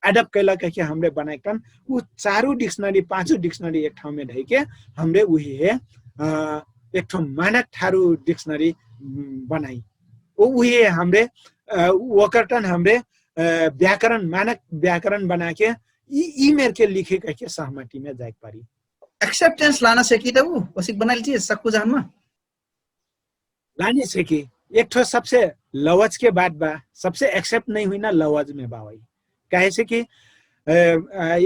अडप कैला कहिके हमरे बनाइकन उ चारु डिक्सनरी पाँचु डिक्सनरी एक ठाउँमे धैके हमरे उही हे एकठो मानक ठारु डिक्सनरी बनाई। उहे हमरे ओकरटन हमरे व्याकरण मानक व्याकरण बनाके यि मेरके लिखे कहिके सहमतिमे जाइक पारी। एक्सेप्टेन्स लाना सेकी त उ ओसिक बनाइल चिज सक्कु जहनमा लाने सेकी एकठो सबसे लवज के बात बा। सबसे एक्सेप्ट नै हुइना लवज मे बा होइ कहेसे कि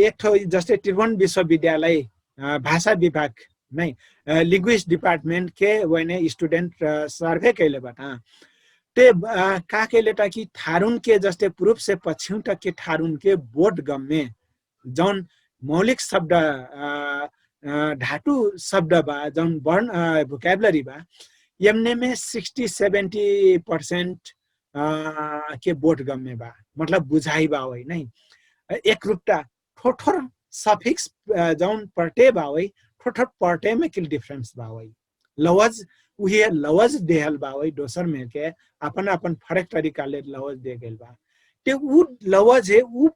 एकठो जस्ते त्रिभुवन विश्वविद्यालय भाषा विभाग नै लिङ्ग्विस्ट डिपार्टमेन्ट के वैने स्टुडेन्ट सर्भे कैले बा त ते का कैले त कि थारुन के जस्ते पुरुप से पछिउ तक के थारुन के बोट गम्मे जौन मौलिक शब्द धातु शब्द बा जौन वर्ण भोक्याबुलरी बा यमने मे सिक्सटी सेभेन्टी पर्सेन्ट के बोट गम्मे बा। मतलब बुझाइ बा होइ नै एक रुप्टा ठोठोर सफिक्स जौन पर्टे बा होइ ठोठोर पर्टे मे किल डिफरेन्स बा होइ लवज उहे लवज देहल बा होइ दोसर मेके अपन अपन फरक तरिकाले लवज देगेल बा। ते उ लवज हे उ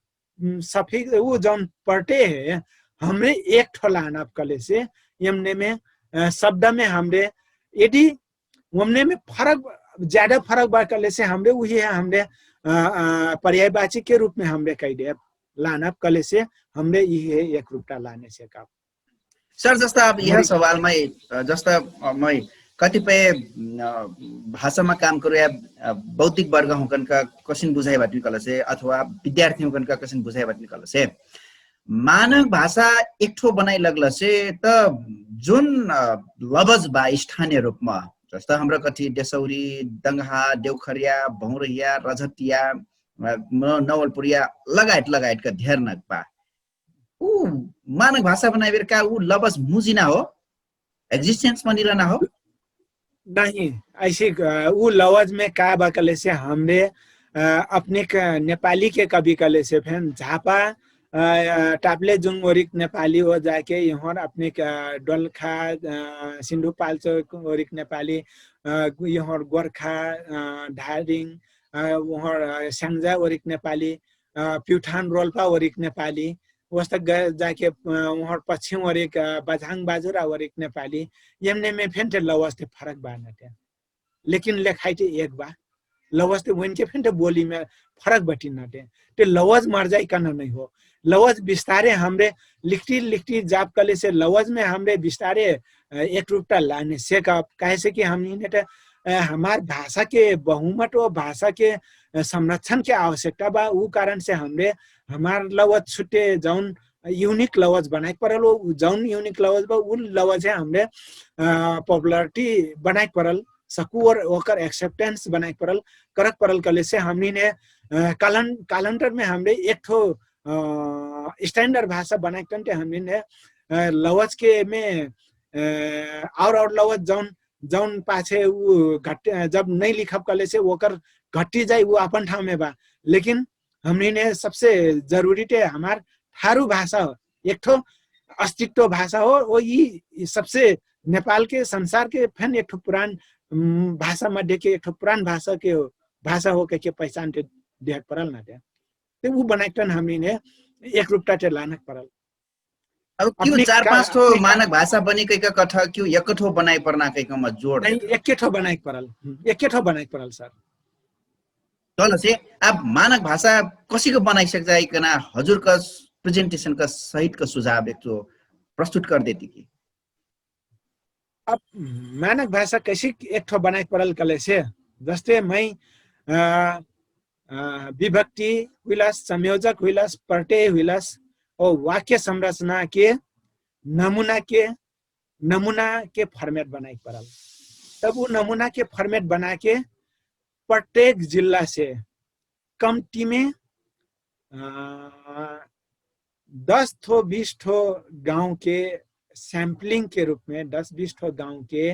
सफिक्स उ जौन पर्टे हे हमरे एक ठो लानब कहलेसे यमने मे शब्द मे हमरे यदि ओमने मे फरक ज्यादा फरक बा कहलेसे हमरे उहे हमरे पर्यायवाची के रूप मे हमरे कैदेब लानब कहलेसे हमरे इहे एक रुप्टा लाने सेकब। सर जस्ता अब यह सवालमै जस्ता मै कतिपय भाषामा काम करुया बौद्धिक वर्ग हुँकनका कसिन बुझाइ बाटिन कहलसे अथवा विद्यार्थी हुँकनका कसिन बुझाइ बाटिन कहलसे मानक भाषा एकठो बनाइ लगलसे त जुन लवज बा स्थानीय रूपमा जस्ता हमरा कथी देसौरी दङ्गहा देउखरिया भौरहिया रझतिया नवलपुरिया लगायत लगायतका धेर नक बा उ मानक भाषा बनाइबेर का उ लवज मुजिना हो एक्जिस्टेन्स मनिरहना हो। नहीं ऐसे उ लवज में का बा कहले से हमरे अपने नेपाली के कभी कहले से फेन झापा टापले जुङ ओरिक नेपाली हो जाके यहर अपने डोलखा सिन्धु पाल्चो ओरिक नेपाली यहर गोर्खा धारिङ उहर स्याङ्जा ओरिक नेपाली प्युठान रोल्पा ओरिक नेपाली वस्तक जाके उहर पक्षिम ओरिक बझाङ बाजुरा ओरिक नेपाली यमने मे फेन्टे लवस्ते फरक बा नटे लेकिन लेखाइटे एक बा लवस्ते वैनके फेन्टे बोली मे फरक बटिन नटे ते लवज मरजाइ कन नै हो लवज बिस्तारे हमरे लिखटी लिखटी जाप कले से लवज मे हमरे बिस्तारे एक रुप्टा लाने सेकब काहेसे कि हमनी नेट हमार भाषा के बहुमत ओ भाषा के संरक्षण के आवश्यकता बा उ कारण से हमरे हमार लवज छुट्टे जौन युनिक लवज बनाइक परल ओ जौन युनिक लवज बा उ लवज है हमरे पपुलरिटी बनाइक परल सकु और ओकर एक्सेप्टेन्स बनाइक परल करक परल कले से हमनी ने कालंटर में हमरे एक ठो स्टैंडर्ड भाषा बनाइक तन्ते हमनी ने लवज के में और और लवज जौन जौन पाछे उ घट जब नै लिखब कले से ओकर घट्टी जाइ उ आपन ठाउँ में बा लेकिन हमनी ने सबसे जरूरी ते हमार ठारु भाषा हो एक ठो अस्तित्व भाषा हो ओ यी सबसे नेपाल के संसार के फेन एक ठो पुरान भाषा मध्ये के एक ठो पुरान भाषा के भाषा हो कहिके पहिचान ते देहक परल ना ते ते उ बनाइक तन हमनी ने एक रुप्टा ते लानक परल अब क्यु चार पाँच ठो मानक भाषा बनी कैका कठ क्यु एक ठो बनाइ परना कैका म जोड एके ठो बनाइक परल एके ठो बनाइक परल सर कहलसे अब मानक भाषा कसिक बनाइ सकजाइ कना हजुर क प्रेजेन्टेसन क सहित क सुझाव एक ठो प्रस्तुत कर देती कि अब मानक भाषा कैसिक एक ठो बनाइक परल कहलेसे जस्ते मै विभक्ति हुइलस संयोजक हुइलस प्रत्यय हुइलस ओ वाक्य संरचना के नमुना के नमुना के फर्मेट बनाइक परल तब उ नमुना के फर्मेट बनाके प्रत्येक जिल्ला से कम्तीमे दस ठो बीस ठो गाउँ के स्याम्पलिङ के रूपमे दस बीस ठो गाउँ के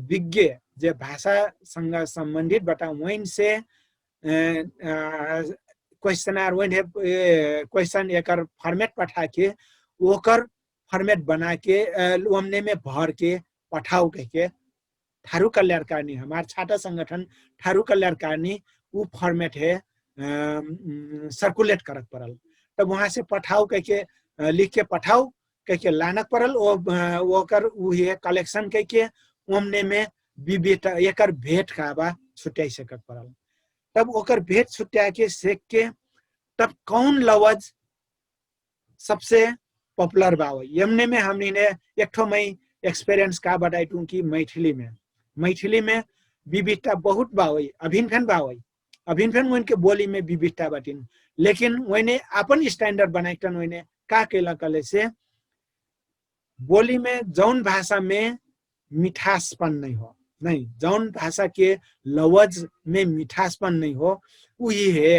विज्ञ जे भाषासँग सम्बन्धित बटा वैन से क्वेश्चनार ओइन्हे क्वेश्चन एकर फर्मेट पठाके ओकर फर्मेट बनाके ओमने मे भरके पठाउ कहिके ठारु कल्याण कारणी हमार छाटा संगठन ठारु कल्याण कारणी उ फर्मेट हे सर्कुलेट करक परल। तब उहाँ से पठाउ कहिके लिखके पठाउ कहिके लानक परल। ओकर उहे कलेक्शन कहिके ओमने मे विविध एकर भेट का बा छुट्याइ सकक परल। तब ओकर भेट छुट्याके सेकके तब कौन लवज सबसे पपुलर बा होइ यमने मे हमनी ने एकठो मै एक्सपेरियन्स का बताइटु कि मैठिली मे मैठिली मे विविधता बहुत बा होइ अभिन फेन बा होइ अभिन फेन ओइनके बोली मे विविधता बाटिन। लेकिन ओइने आपन स्टैन्डर्ड बनाइकटन ओइने का कैला कहले से बोली मे जौन भाषा मे मिठासपन नै हो नै जौन भाषा के लवज मे मिठासपन नै हो उही हे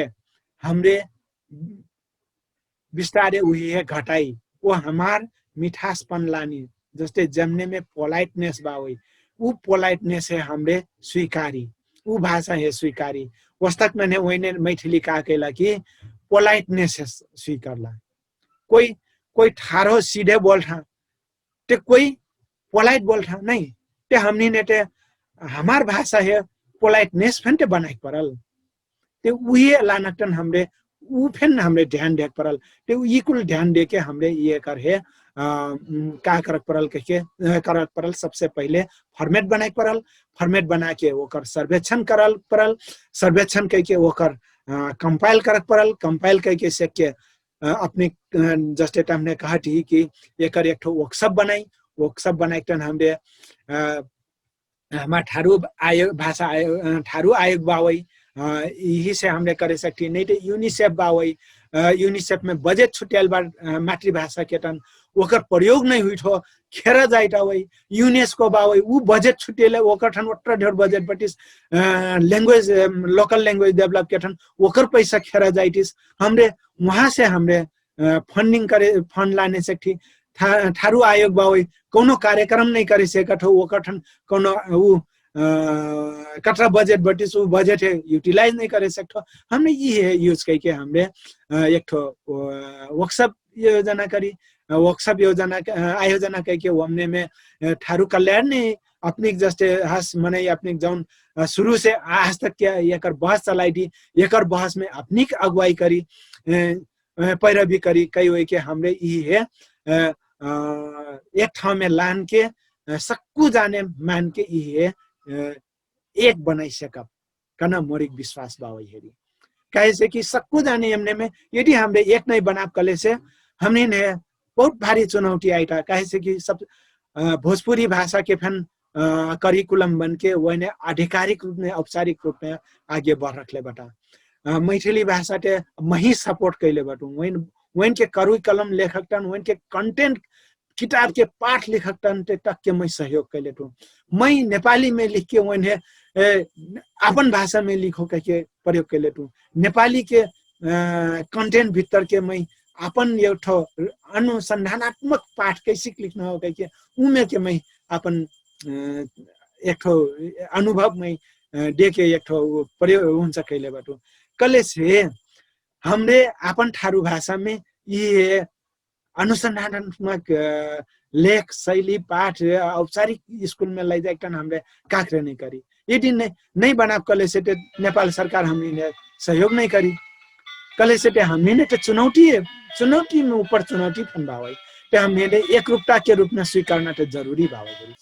हमरे बिस्तारे उही हे घटाई ओ हमार मिठासपन लानी जस्ते जमने मे पोलाइटनेस बा होइ उ पोलाइटनेस हे हमरे स्वीकारी उ भाषा हे स्वीकारी। वस्तक नन्हे ओइने मैठिली का कैला कि पोलाइटनेस हे स्वीकरला कोइ कोइ ठारो सिधे बोल्ठा ते कोइ पोलाइट बोल्ठा नै ते हमनी ने ते हमार भाषा हे पोलाइटनेस फेन ते बनाइक परल। ते उहे लानकटन हमरे उ फेन हमरे ध्यान देक परल। ते यि कुल ध्यान देके हमरे यि एकर हे का करक परल कहिके करक परल सबसे पहिले फर्मेट बनाइक परल। फर्मेट बनाके ओकर सर्वेक्षण करल परल। सर्वेक्षण कहिके ओकर कम्पाइल करक परल कम्पाइल कहिके सेकके अपने जस्ते त हमने कहत ही कि एकर एकठो वर्कशप बनाई वर्कशप बनाइक तन हमरे हमार ठारु आयोग भाषा आयोग ठारु आयोग बावै यही से हमरे करे सकती नै त युनिसेफ बावै युनिसेफ में बजेट छुट्याल बा मातृभाषा के तन ओकर प्रयोग नै हुइठो खेरा जाइट आवै युनेस्को बावै उ बजेट छुट्याले ओकर ठन ओट्रा ढेर बजेट बटिस ल्याङ्ग्वेज लोकल ल्याङ्ग्वेज डेभलप के ठन ओकर पैसा खेरा जाइटिस। हमरे उहाँ से हमरे फन्डिङ करे फन्ड लाने सेक्ठी ठारु आयोग बा ओइ कौनो कार्यक्रम नै करे सेकठो ओकठन कौनो उ कठरा बजेट बटिस उ बजेट हे युटिलाइज नै करे सेक्ठो। हमने यि हे युज कैके हमरे एकठो वर्कशप योजना करी वर्कशप योजना आयोजना कैके ओमने मे ठारु कल्याण नै अपनिक जस्ते हस मनै अपनिक जौन सुरु से आज तक के एकर बहस चलाइटी एकर बहस मे अपनिक अगुवाई करी पैरवी करी कै ओइके हमरे यि हे एक ठाउँ मे लानके सक्कु जाने मानके यि हे एक बनाइ सकब। कना मोरिक विश्वास बा ओइ हेरी कहेसे कि सक्कु जाने यमने मे यदि हमरे एक नै बनाब कहलेसे हमनिन हे बहुत भारी चुनौती आइटा कहेसे कि सब भोजपुरी भाषा के फेन करिकुलम बनके ओइने आधिकारिक रूपमे औपचारिक रूपमे आगे बढ़ रखले बटा। मैठली भाषा ते मही सपोर्ट कैले बटु ओइन के करुइकलम लेखकटन ओइन के कन्टेन्ट किताब के पाठ लिखकटन ते तक के मै सहयोग कैले टु मै नेपाली मे लिख के ओइन हे आपन भाषा मे लिखो कहिके प्रयोग कैले टु नेपाली के कन्टेन्ट भित्तर के मै आपन एकठो अनुसन्धानात्मक पाठ कैसिक लिखना हो कहिके उमे के मै आपन एकठो अनुभव मै देके एकठो प्रयोग हुन्छ कैले बटु। कलेसे हमरे आपन ठारु भाषा मे यि अनुसन्धानात्मक लेख शैली पाठ औपचारिक स्कुल मे लैजाइक तन हमरे काखरे नै करी यदि नै बनाब कहलेसे ते नेपाल सरकार हमनी ने सहयोग नै करी। कहलेसे ते हमनी ने ते चुनौती चुनौती मे उपर चुनौती फन बावै ते हमनी ने एक रूपता के रूपमे स्वीकरना ते जरुरी बावै।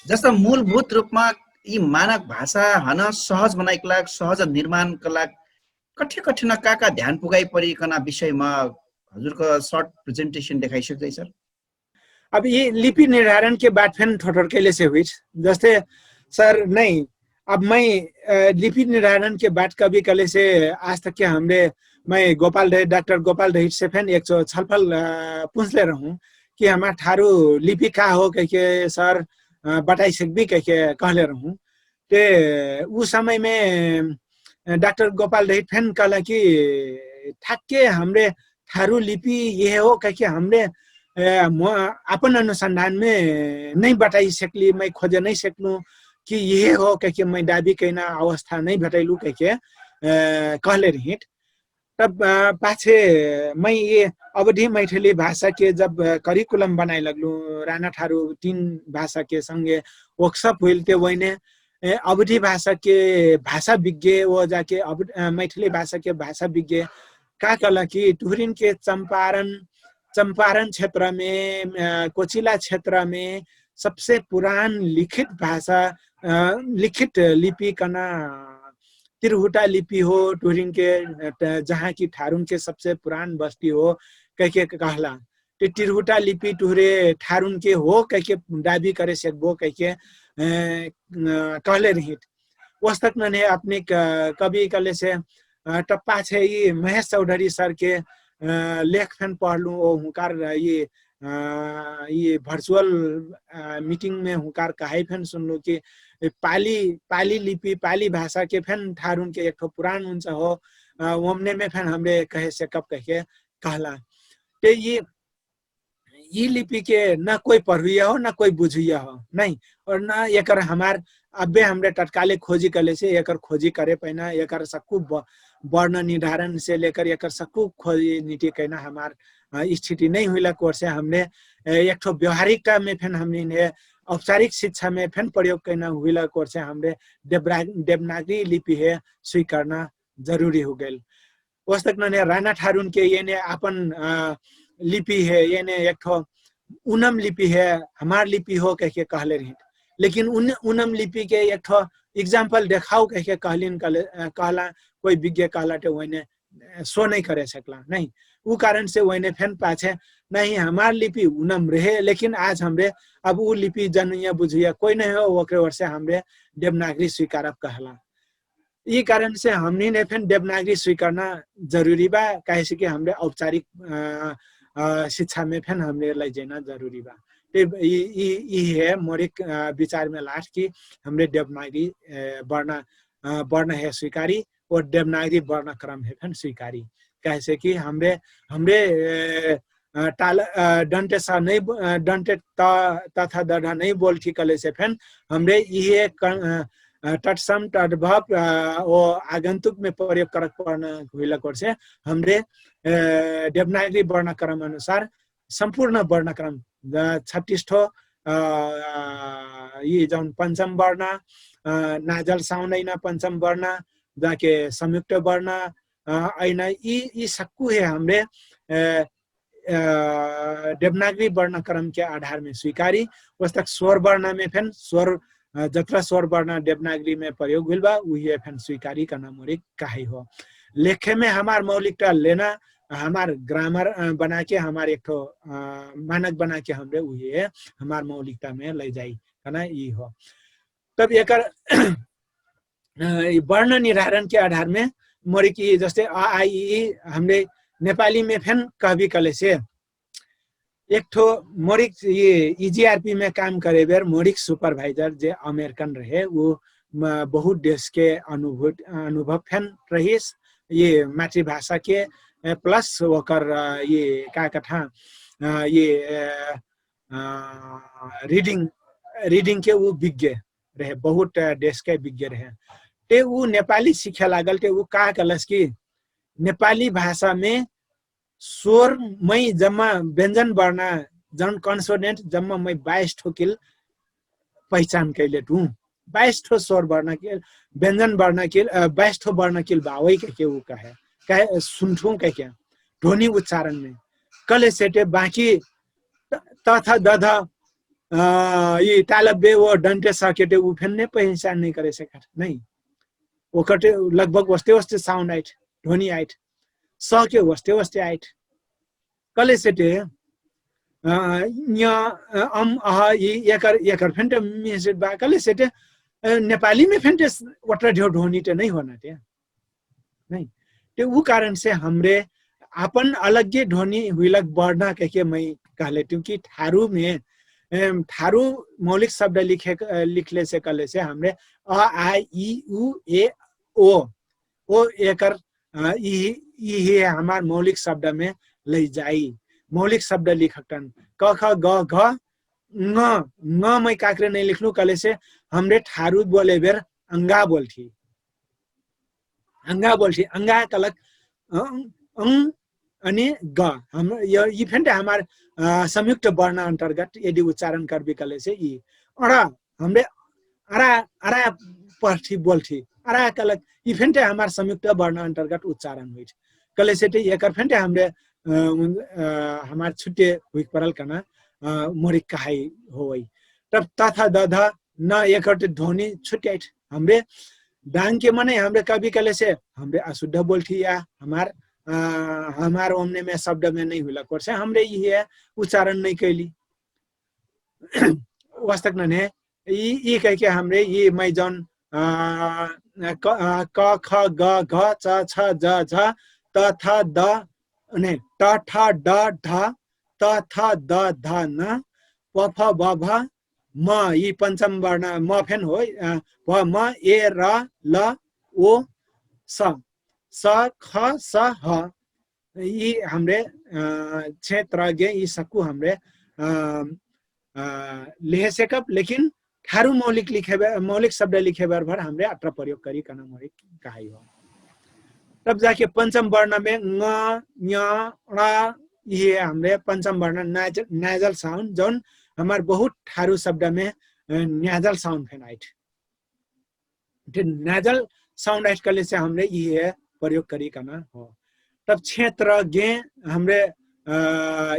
जस्ता मूलभूत रूपमा यि मानक भाषा हन सहज बनाइक लाग सहज निर्माण कलाग कठे कठे न का का ध्यान पुगाइ परि कना विषयमा हजुरक सर्ट प्रेजेन्टेसन देखाइ सक्दै सर। अब यि लिपि निर्धारण के बात फेन ठोठोर कैले से हुइट जस्ते सर नै अब मै लिपि निर्धारण के बात कभी कले से आज तक के हमरे मै गोपाल डाक्टर गोपाल ढहिट से फेन एक छलफल पुछले रहु कि हमार ठारु लिपि का हो कहिके सर बताइ सकबी कहिके कहले रहु। ते उ समय मे डाक्टर गोपाल ढहिट फेन कहला कि ठाक्के हमरे ठारु लिपि यहे हो कहिके हमरे आपन अनुसन्धान मे नै बताइ सकली मै खोजे नै सकलु कि यहे हो कहिके मै दाबी कैना अवस्था नै भेटैलु कहिके कहले रहिट। तब पाछे मै ये अवधि मैठली भाषा के जब करिकुलम बनाइ लगलु, राना ठारु तीन भाषा के संगे वर्कशप हुइल ते वैने अवधि भाषा के भाषा विज्ञ वो जाके मैठली भाषा के भाषा विज्ञ का कहला कि टुहरिन के चम्पारण चम्पारण क्षेत्र में कोचिला क्षेत्र में सबसे पुरान लिखित भाषा लिखित लिपि कना तिरहुटा लिपि हो टुहरिन के जहाँ कि ठारुन के सबसे पुरान बस्ती हो कहिके कहला। तिरहुटा लिपि टुहरे ठारुन के हो कहिके दाबी करे सेकबो कहिके कहले रहित। वस्तक नन्हे अपने कवि कहले से टप्पा छे यि महेश चौधरी सर के लेख फेन पढ़लु ओ हुँकार यि यि भर्चुअल मिटिङ मे हुँकार कहाइ फेन सुनलु कि पाली पाली लिपि पाली भाषा के फेन ठारुन के एकठो पुरान हुन्छ हो। ओमने मे फेन हमरे कहे सेकब कहिके कहला। ते यि यि लिपि के न कोइ पढुइया हो न कोइ बुझुइया हो नै। और न एकर हमार अब्बे हमरे तत्काले खोजी कले से एकर खोजी करे पैना एकर सक्कु बर्ण निर्धारण से लेकर एकर सक्कु खोजी निटी कैना हमार स्थिति नै हुइला कोर से हमरे एकठो व्यवहारिकता मे फेन हमनी औपचारिक शिक्षा मे फेन प्रयोग कैना हुइला कोर से हमरे देवनागरी लिपि हे स्वीकर्ना जरुरी हुगेल। ओस्तक नने राना ठारुन के येने आपन लिपि हे येने एकठो उनम लिपि हे हमार लिपि हो कहिके कहले रहित। लेकिन उनम लिपि के एकठो इक्जाम्पल देखाउ कहिके कहलिन कहला कोइ विज्ञ कहला ते ओइने सो नै करे सकला नै। उ कारण से ओइने फेन पाछे नै हमार लिपि उनम रहे लेकिन आज हमरे अब उ लिपि जनुइया बुझुइया कोइ नै हो ओकरे ओर से हमरे देवनागरी स्वीकारब कहला। यि कारण से हमनी ने फेन देवनागरी स्वीकर्ना जरुरी बा। काहेसे कि हमरे औपचारिक शिक्षा मे फेन हमरे लैजेना जरुरी बा। यि हे मोरिक विचार मे लाठ कि हमरे देवनागरी बर्ण बर्ण हे स्वीकारी और देवनागरी बर्ण क्रम हे फेन स्वीकारी। काहेसे कि हमरे हमरे टाल डन्टे स नै डन्टे तथा दढा नै बोल्ठी कलेसे फेन हमरे इहे तटसम तटभव ओ आगन्तुक मे प्रयोग करक पर्न हुइला कोर्से हमरे देवनागरी वर्णक्रम अनुसार सम्पूर्ण वर्णक्रम छत्तिस ठो यि जौन पञ्चम वर्ण नाजल साउन्ड ऐना पञ्चम वर्ण जाके संयुक्त वर्ण ऐना यि यि सक्कु हे हमरे देवनागरी वर्णक्रम के आधार मे स्वीकारी। वस्तक स्वर वर्ण मे फेन स्वर जत्रा स्वर वर्ण देवनागरी मे प्रयोग हुइल बा उहे फेन स्वीकारी कना मोरे काहे हो। लेखे मे हमार मौलिकता लेना हमार ग्रामर बनाके हमार एकठो मानक बनाके हमरे उहे हमार मौलिकता मे लैजाई कना यि हो। तब एकर वर्ण निर्धारण के आधार मे मोरे कि जस्ते अ आ इ ई हमरे नेपाली मे फेन कहबी कलेसे एकठो मोरिक यि इजिआरपी मे काम करे बेर मोरिक सुपरभाइजर जे अमेरिकन रहे उ बहुत देश के अनुभव फेन रहिस। यि मातृभाषा के प्लस ओकर यि का कथा यि रिडिङ रिडिङ के उ विज्ञ रहे बहुत देश के विज्ञ रहे। ते उ नेपाली सिखे लागल ते उ का कलस कि नेपाली भाषा मे स्वर मै जम्मा व्यञ्जन बढ्ना जन कन्सोनेन्ट जम्मा मै बाइस ठो किल पहिचान कैले टु बाइस ठो स्वर बढ्ना किल व्यञ्जन बढ्ना किल बाइस ठो बढ्ना किल बावै कहे उ कहे कहे सुन्ठु कहे ध्वनि उच्चारण मे कले सेटे बाँकी तथा दध यि तालब्बे व डन्टे सकेटे उ फेन्ने पहिचान नै करे सकत नै। ओकटे लगभग वस्ते वस्ते साउन्ड आइट ध्वनि आइट सके वस्ते वस्ते आइट कले सेटे अम अह यि एकर एकर फेन्टे मिसेट बा कले सेटे नेपाली मे फेन्टे वट्रा ढेउ ढोनी ते नै होना ते नै। ते उ कारण से हमरे आपन अलग्गे ध्वनि हुइलक बढ्ना कहिके मै कहले तिउ कि ठारु मे ठारु मौलिक शब्द लिखे लिखले से कहले से हमरे अ आ इ उ ए ओ ओ एकर यि यि हमार मौलिक शब्द मे लैजाई। मौलिक शब्द लिखकटन क ख ग घ ङ ङ मै काकरे नै लिखलु कहले से हमरे ठारु बोले बेर अंगा बोल्ठी। अंगा बोल्ठी अंगा कलक अङ अनि ग। यि फेन्टे हमार संयुक्त वर्ण अन्तर्गत यदि उच्चारण करबी कहलेसे यि अडा हमरे अडा अडा पर्थी बोल्ठी अडा कहलक यि फेन्टे हमार संयुक्त वर्ण अन्तर्गत उच्चारण हुइठ कहलेसे त एकर फेन्टे हमरे हमार छुट्टे हुइक परल कहना मोरिक कहाई होवै। तब तथा दध न एकर त ध्वनि छुट्याइठ हमरे डाङ्के मनै हमरे कभी कहलेसे हमरे अशुद्ध बोल्ठी या हमार हमार ओमने मे शब्द मे नै हुइला कोर्से हमरे यि उच्चारण नै कैली। वास्तक नन्हे यि यि कहिके हमरे यि मै जौन क ख ग घ च छ ज झ त थ द नै ट ठ ड ढ त थ द ध न प फ ब भ म यि पञ्चम वर्ण म फेन हो। भ म ए र ल ओ स स ख स ह यि हमरे क्षेत्र गे यि सक्कु हमरे लेहे सेकब लेकिन ठारु मौलिक लिखे मौलिक शब्द लिखे बर भर हमरे अत्र प्रयोग करी कना मौलिक कहाई हो। तब जाके पञ्चम वर्णमे ङ ङ ण यि हमरे पञ्चम वर्ण नाइजल साउन्ड जौन हमार बहुत ठारु शब्दमे नाइजल साउन्ड फेनाइट। नाइजल साउन्ड आइट कहलेसे हमरे यि प्रयोग करी कना हो। तब क्षेत्र गे हमरे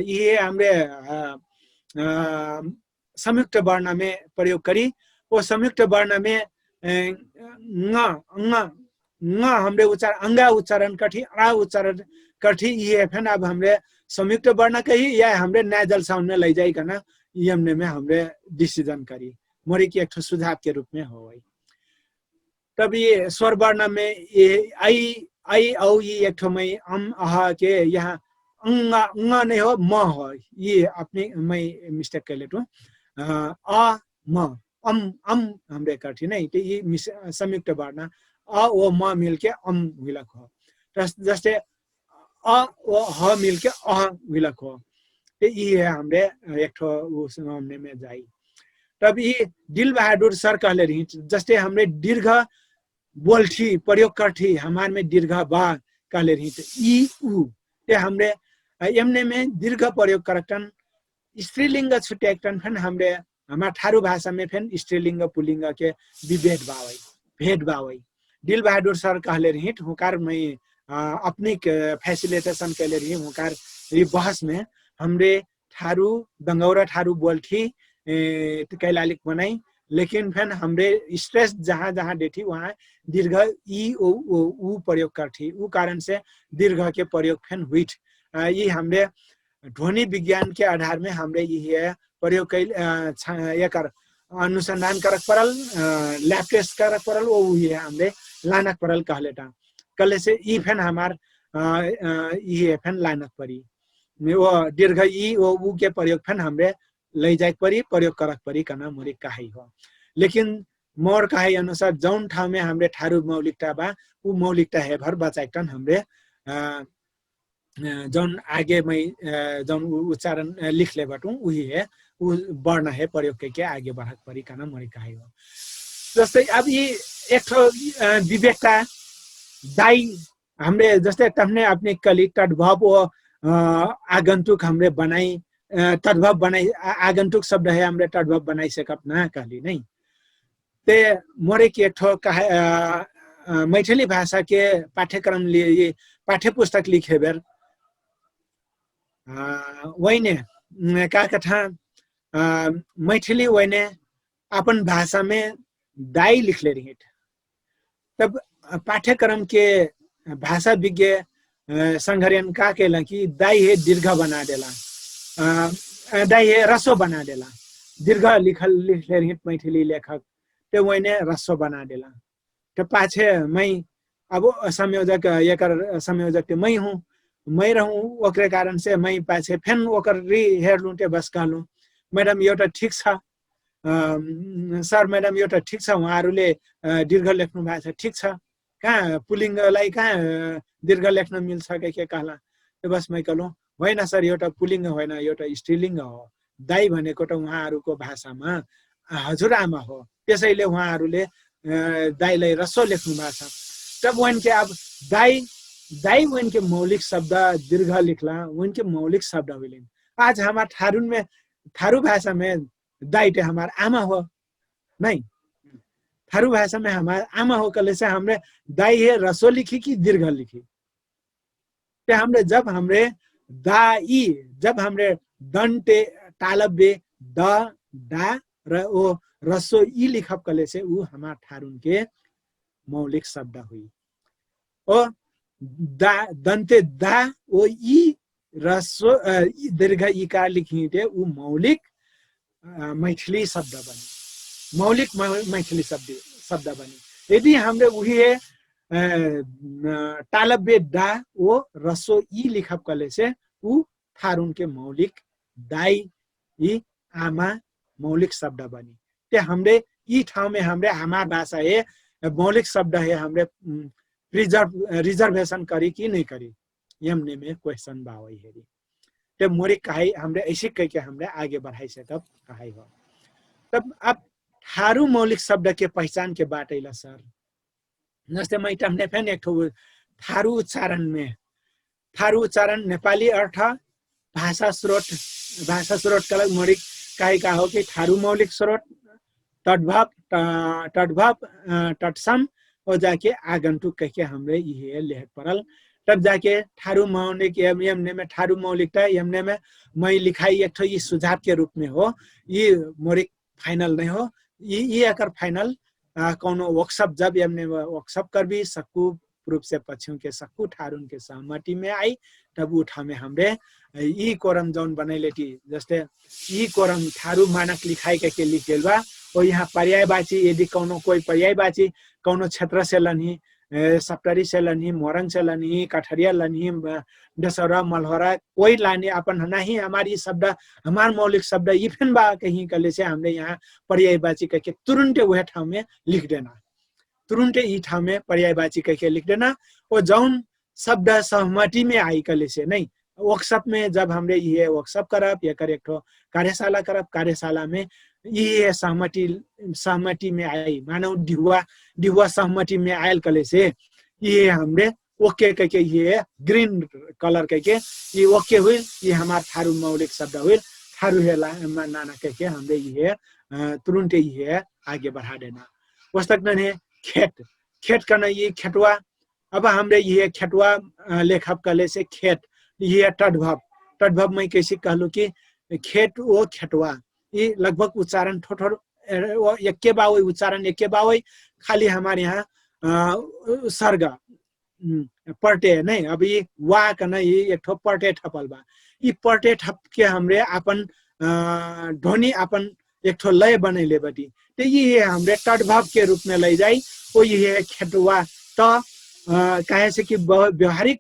यि हमरे संयुक्त वर्णमे प्रयोग करी ओ संयुक्त वर्णमे ङ ङ ङ हमरे उच्चारण अङ्गा उच्चारण कठी अडा उच्चारण कठी यि फेन अब हमरे संयुक्त वर्ण कही या हमरे नाइजल साउन्डमे लैजाई कना यमनेमे हमरे डिसिजन करी मोरे कि एकठो सुझावके रूपमे होवै। तब यि स्वर वर्णमे यि अइ अइ औ यि एकठो मै अम अहके यहाँ अङ्ग अङ्ग नै हो म हो। यि अपने मै मिस्टेक कैलेटु अ म अम अम हमरे कठिनै त यि संयुक्त वर्ण अ ओ म मिलके अम हुइलक हो। जस्ते अ ओ ह मिलके अह हुइलक हो। त यि हमरे एकठो उ हमने मे जाइ। तब यि दिल बहादुर सर कहले रहित जस्ते हमरे दिर्घ बोल्ठी प्रयोग कर्ठी हमारमे दिर्घ बा कहले रहित यि उ त हमरे यमनेमे दिर्घ प्रयोग करक्टन स्त्रीलिङ्ग छुट्याइक्टन फेन हमरे हमार ठारु भाषामे फेन स्त्रीलिङ्ग पुलिङ्गके विभेद बावै भेद बावै। दिल बहादुर सर कहले रहित हुँकार मै अपनिक फ्यासिलिटेशन कैले रहित हुँकार यि बहसमे हमरे ठारु दङ्गौरा ठारु बोल्ठी कैलालिक बनाइ लेकिन फेन हमरे स्ट्रेस जहाँ जहाँ देठी उहाँ दिर्घ यि उ प्रयोग कर्ठी उ कारणसे दिर्घके प्रयोग फेन हुइठ। यि हमरे ध्वनि विज्ञानके आधारमे हमरे यि प्रयोग कैल एकर अनुसन्धान करक परल ल्यापटेस करक परल ओ उहे हमरे लानक परल कहलेटा। कहलेसे यि फेन हमार यि फेन लानक परी ओ दिर्घ यि ओ उके प्रयोग फेन हमरे लैजाइक परी प्रयोग करक परी कहना मोरी कहाइ हो। लेकिन मोर कहाइ अनुसार जौन ठाउँमे हमरे ठारु मौलिकता बा उ मौलिकता हे भर बचाइक तन हमरे जौन आगे मै जौन उच्चारण लिखले बटु उही हे उ वर्ण हे प्रयोग कैके आगे बढक परी कहना मोरी कहाइ हो। जस्तै अब यि एकठो विवेकता दाइ हमरे जस्तै तहने अपने कली तद्भव ओ आगन्तुक हमरे बनाइ तद्भव बनाइ आगन्तुक शब्द हे हमरे तद्भव बनाइ सकब ना कहली नै। ते मोरे कि एकठो कहे मैठली भाषाके पाठ्यक्रम लिए पाठ्यपुस्तक लिखे बेर वैने का कथा मैठली वैने अपन भाषामे दाइ लिखले रहित। तब पाठ्यक्रमके भाषा विज्ञ संघर्यन का कैला कि दाइ हे दिर्घ बना देला दाइ हे रसो बना देला। दिर्घ लिखल लिखले रहित मैठली लेखक ते वैने रसो बना देला। त पाछे मै अब संयोजक एकर संयोजक त मै हुँ मै रहु ओकरे कारणसे मै पाछे फेन ओकर रि हेरलु ते बस कहलु मैडम यो त ठिक छ। सर मैडम यो त ठिक छ उहाँहरूले दिर्घ लेख्नु भएको छ ठिक छ कहाँ पुलिङ्गलाई कहाँ दिर्घ लेख्न मिल्छ के के कहला। त बस मै कहलु होइन सर यो त पुलिङ्ग होइन यो त स्त्रीलिङ्ग हो। दाई भनेको त उहाँहरूको भाषामा हजुरआमा हो त्यसैले उहाँहरूले दाईलाई रसो लेख्नु भएको छ। तब वनके अब दाई दाइ ओइनके मौलिक शब्द दिर्घ लिखला ओइनके मौलिक शब्द हुइलिन। आज हमार ठारुनमे ठारु भाषामे दाइटे हमार आमा हो। नै, ठारु भाषामे हमार आमा हो कहलेसे हमरे दाइ हे रसो लिखी कि दिर्घ लिखी? ते हमरे जब हमरे दा ई जब हमरे दन्टे तालब्बे द डा र ओ रसो ई लिखब कहलेसे उ हमार ठारुनके मौलिक शब्द हुई। ओ दा दन्ते दा ओ ई रसो दिर्घ इकार लिखिते उ मौलिक मैथिली शब्द बनी। मौलिक मैथिली शब्द शब्द बनी। यदि हमरे उही हे तालब्बे डा ओ रसो ई लिखब कहलेसे उ ठारुनके मौलिक दाई ई आमा मौलिक शब्द बनी। ते हमरे ई ठाउँमे हमरे हमार भाषा हे मौलिक शब्द हे हमरे प्रिजर्भ रिजर्भेशन करी कि नै करी? यमनेमे क्वेश्चन बावै हेरी। ते मोरी कहाई हमरे ऐसी कैके हमरे आगे बढ़ाई सकब कहाई हो। तब अब ठारु मौलिक शब्द के पहिचान के बाटैला सर। जस्ते मैटमने फेन एक ठो ठारु उच्चारणमे ठारु उच्चारण नेपाली अर्थ भाषा स्रोत भाषा स्रोत कलक मोरी कहाई का हो कि ठारु मौलिक स्रोत टडभव टडभव टटसम ओ जाके आगन्तुक कहिके हमरे इहे लेहक परल। तब जाके ठारु मौलिक यमनेमे ठारु मौलिकता यमनेमे मै लिखाई एकठो यि सुझावके रूपमे हो। यि मोरिक फाइनल नै हो। यि यि एकर फाइनल कौनो वर्कसप जब यमनेमे वर्कसप करबी सक्कु रूपसे पछिउके सक्कु ठारुनके सहमतिमे आई। तब उठामे हमरे यि कोरम जौन बनैलेटी जस्ते यि कोरम ठारु मानक लिखाई कहिके लिखगेल बा। ओ यहाँ पर्याय बाची यदि कौनो कोइ पर्याय बाची कौनो क्षेत्रसे लन्ही सप्तरीसे लन्ही मोरङसे लन्ही कठरिया लन्ही दसौरा मलहोरा कोइ लाने अपन नाही हमार यि शब्द हमार मौलिक शब्द यि फेन बा कहिकहलेसे हमरे यहाँ पर्याय बाची कहिके तुरुन्ते उहे ठाउँमे लिखदेना। तुरुन्ते यि ठाउँमे पर्याय बाची कहिके लिखदेना। ओ जौन शब्द सहमतिमे आइकहलेसे नै वर्कसपमे जब हमरे इहे वर्कसप करब एकर एकठो कार्यशाला करब कार्यशालामे इहे सहमति सहमतिमे आइ मानौ डिहुवा डिहुवा सहमतिमे आइल कहलेसे इहे हमरे ओके कहिके इहे ग्रीन कलर कहिके यि ओके हुइल यि हमार ठारु मौलिक शब्द हुइल। ठारु हे नाना कहिके हमरे इहे तुरुन्ते इहे आगे बढ़ादेना। ओस्तक नन्हे खेत खेत कहना यि खेतवा अब हमरे इहे खेतवा लेखब कहलेसे खेत इहे टडभव टडभव मै कैसे कहलु कि खेत ओ खेतवा यि लगभग उच्चारण ठोठोर एक्के बावै उच्चारण एक्के बावै। खाली हमार यहाँ सर्ग पर्टे नै अब यि वा कहना यि एकठो पर्टे ठपल बा। यि पर्टे ठपके हमरे आपन ध्वनि आपन एकठो लय बनैले बटी। त यि हे हमरे टडभवके रूपमे लैजाइ ओ यि हे खेतवा त कहेसे कि व्यवहारिक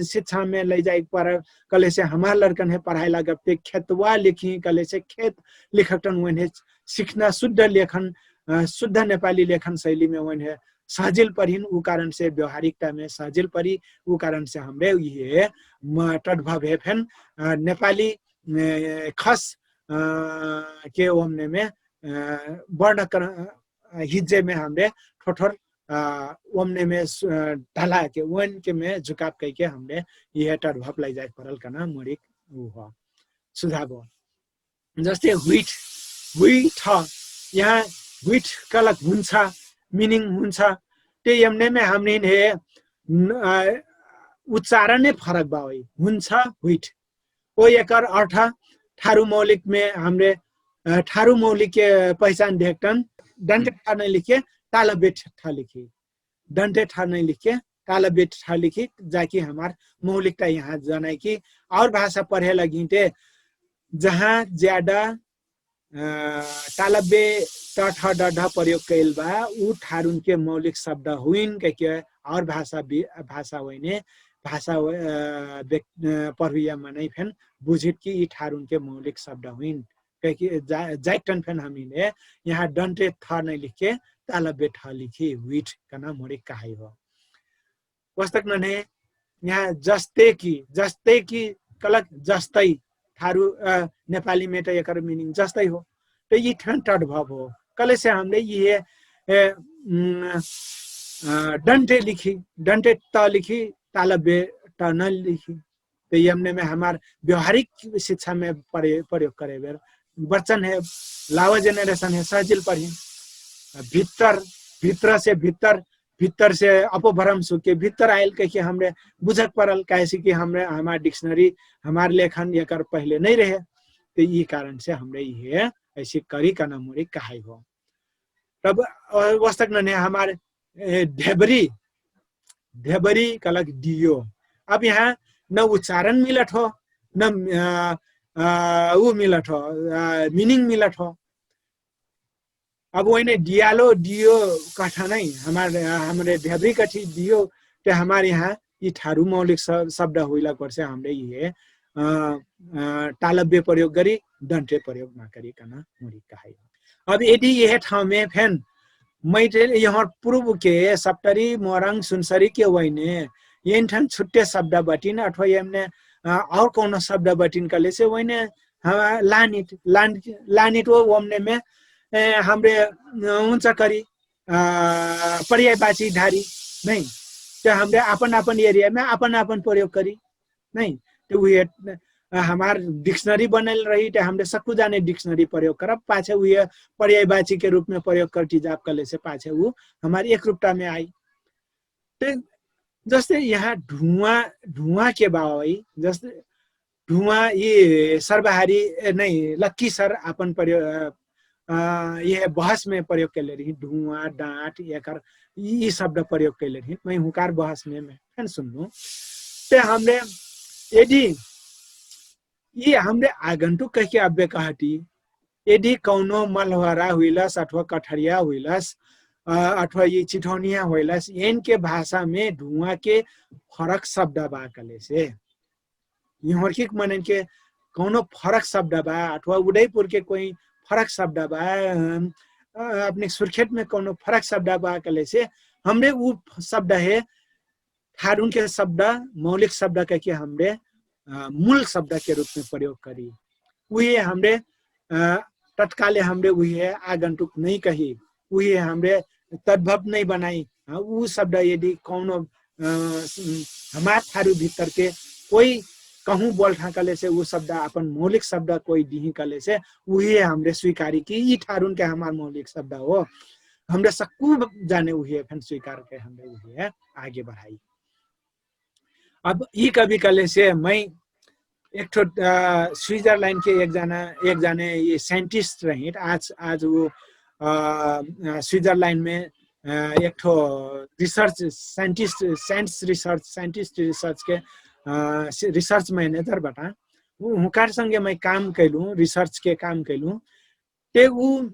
शिक्षामे लैजाइ पर कहलेसे हमार लड़कन हे पढ़ाइ लागब ते खेतवा लिखी कहलेसे खेत लिखकटन ओइन्हे सिखना शुद्ध लेखन शुद्ध नेपाली लेखन शैलीमे ओइन्हे सहजिल परिहिन उ कारणसे व्यवहारिकतामे सहजिल परि उ कारणसे हमरे इहे टडभव हे फेन नेपाली खस के ओमनेमे बढ हिज्जेमे हमरे ठोठोर ओमनेमे ढलाके ओनकेमे झुकाप कैके हमरे इहे टडभव लैजाइक परल कहना मोरिक उ हो। सुझाव हो जस्ते हुइठ हुइठ यहाँ हुइठ कहलक हुन्छ मिनिङ हुन्छ। ते यमनेमे हमनिन हे उच्चारणे फरक बा होइ हुन्छ हुइठ ओ एकर अर्थ ठारु मौलिकमे हमरे ठारु मौलिकके पहिचान ढेकटन डन्टे ठार नै लिखके तालबेठ ठार लिखी। डन्टे ठार नै लिखके तालबेठ ठार लिखी जाकि हमार मौलिकता यहाँ जनाइकि और भाषा पढे लगिते जहाँ ज्यादा तालब्बे टठ डढ प्रयोग कैल बा उ ठारुनके मौलिक शब्द हुइन कहिके और भाषा भाषा होइने भाषा पढुइया मनै फेन बुझित कि यि ठारुनके मौलिक शब्द हुइन कहिके जाइटन फेन हमिने यहाँ डन्टे ठ नै लिखके तालब्बे ठ लिखी हुइठ कना मोडिक कहाइ हो। वस्तक नन्हे यहाँ जस्ते कि जस्ते कि कलक जस्तै ठारु नेपाली मेट एकर मिनिङ जस्तै हो। त यि ठन टडभव हो कलेसे हमरे यि हे डन्टे लिखी डन्टे त लिखी तालब्य टनल लिखी। त यमने में हमार व्यवहारिक शिक्षा में प्रयोग करे बेर बच्चन है, लावा जेनरेशन है सहजिल पढ़ी। भित्तर भित्तर से भित्तर भित्तर से अपभ्रम सुके भित्तर आइल कहिके हमरे बुझक परल काहेसे कि हमरे हमार डिक्शनरी हमार लेखन एकर पहिले नै रहे। त यि कारण से हमरे यिहे ऐसे करी कना मुरी कहाई हो। तब वस्तक नन्हे हमार ढेबरी ढेबरी कलक दियो। अब यहाँ न उच्चारण मिलत हो, न उ मिलत हो, मिनिङ मिलत हो। अब ओइने दियालो दियो कठा नै हमरे ढेबरी कठी दियो। त हमार यहाँ यि ठारु मौलिक शब्द हुइला कर्से हमरे यिहे तालब्य प्रयोग गरी दन्टे प्रयोग नकरी कना मुरी कहाई। अब यदि यहे ठाउमे फेन मैटेल यहर पुरुबके सप्टरी मोरङ सुनसरीके वैने यैन ठन छुट्टे शब्द बटिन अथवा यमने और कौनो शब्द बटिन कहलेसे वैने लानिट लानिट वो वमने मे हमरे उन्च करी पर्याय बाची धारी नै। त हमरे आपन आपन एरिया मे आपन आपन प्रयोग करी नै। त उहे हमार डिक्शनरी बनल रही त हमरे सक्कु जाने डिक्शनरी प्रयोग करब पाछे उहे पर्याय बाची के रूपमे प्रयोग करटी जाब कहलेसे पाछे उ हमार एक रुप्टामे आई। त जस्ते यहाँ ढुवा ढुवा के बावाई जस्ते ढुवा यि सर्वहारी नै लक्की सर आपन प्रयोग यह बहस मे प्रयोग कैले रही ढुवा डाँट एकर यि शब्द प्रयोग कैले रही मै हुकार बहस मे फेन सुन्नु। त हमरे यदि यि हमरे आगन्तुक कहिके अब्बे कहटी यदि कौनो मलहरा हुइलस अथवा कठरिया हुइलस अथवा यि चिठौनिया हुइलस यैनके भाषामे ढुवाके फरक शब्द बा कहलेसे यि होर्किक मनैनके कौनो फरक शब्द बा अथवा उदयपुरके कोही फरक शब्द बा अपने सुर्खेतमे कौनो फरक शब्द बा कहलेसे हमरे उ शब्द हे ठारुनके शब्द मौलिक शब्द कहिके हमरे मूल शब्दके रूपमे प्रयोग करी। उहे हमरे तत्काले हमरे उहे आगन्तुक नै कही उहे हमरे तद्भव नै बनाई। उ शब्द यदि कौनो हमार ठारु भित्तरके कोही कहूँ बोल्ठा कहलेसे उ शब्द आपन मौलिक शब्द कोही दिही कहलेसे उहे हमरे स्वीकारी कि यि ठारुनके हमार मौलिक शब्द हो। हमरे सक्कु जाने उहे फेन स्वीकारके हमरे उहे आगे बढाई। अब यि कभी कहलेसे मै एकठो स्विजरल्याण्डके एक जाने यि साइन्टिस्ट रहित आज आज उ स्विजरल्याण्डमे एकठो research scientist signs research scientist रिसर्चके रिसर्च म्यानेजर बटा हुँकारसँगे मै काम कैलु रिसर्चके काम कैलु। ते उ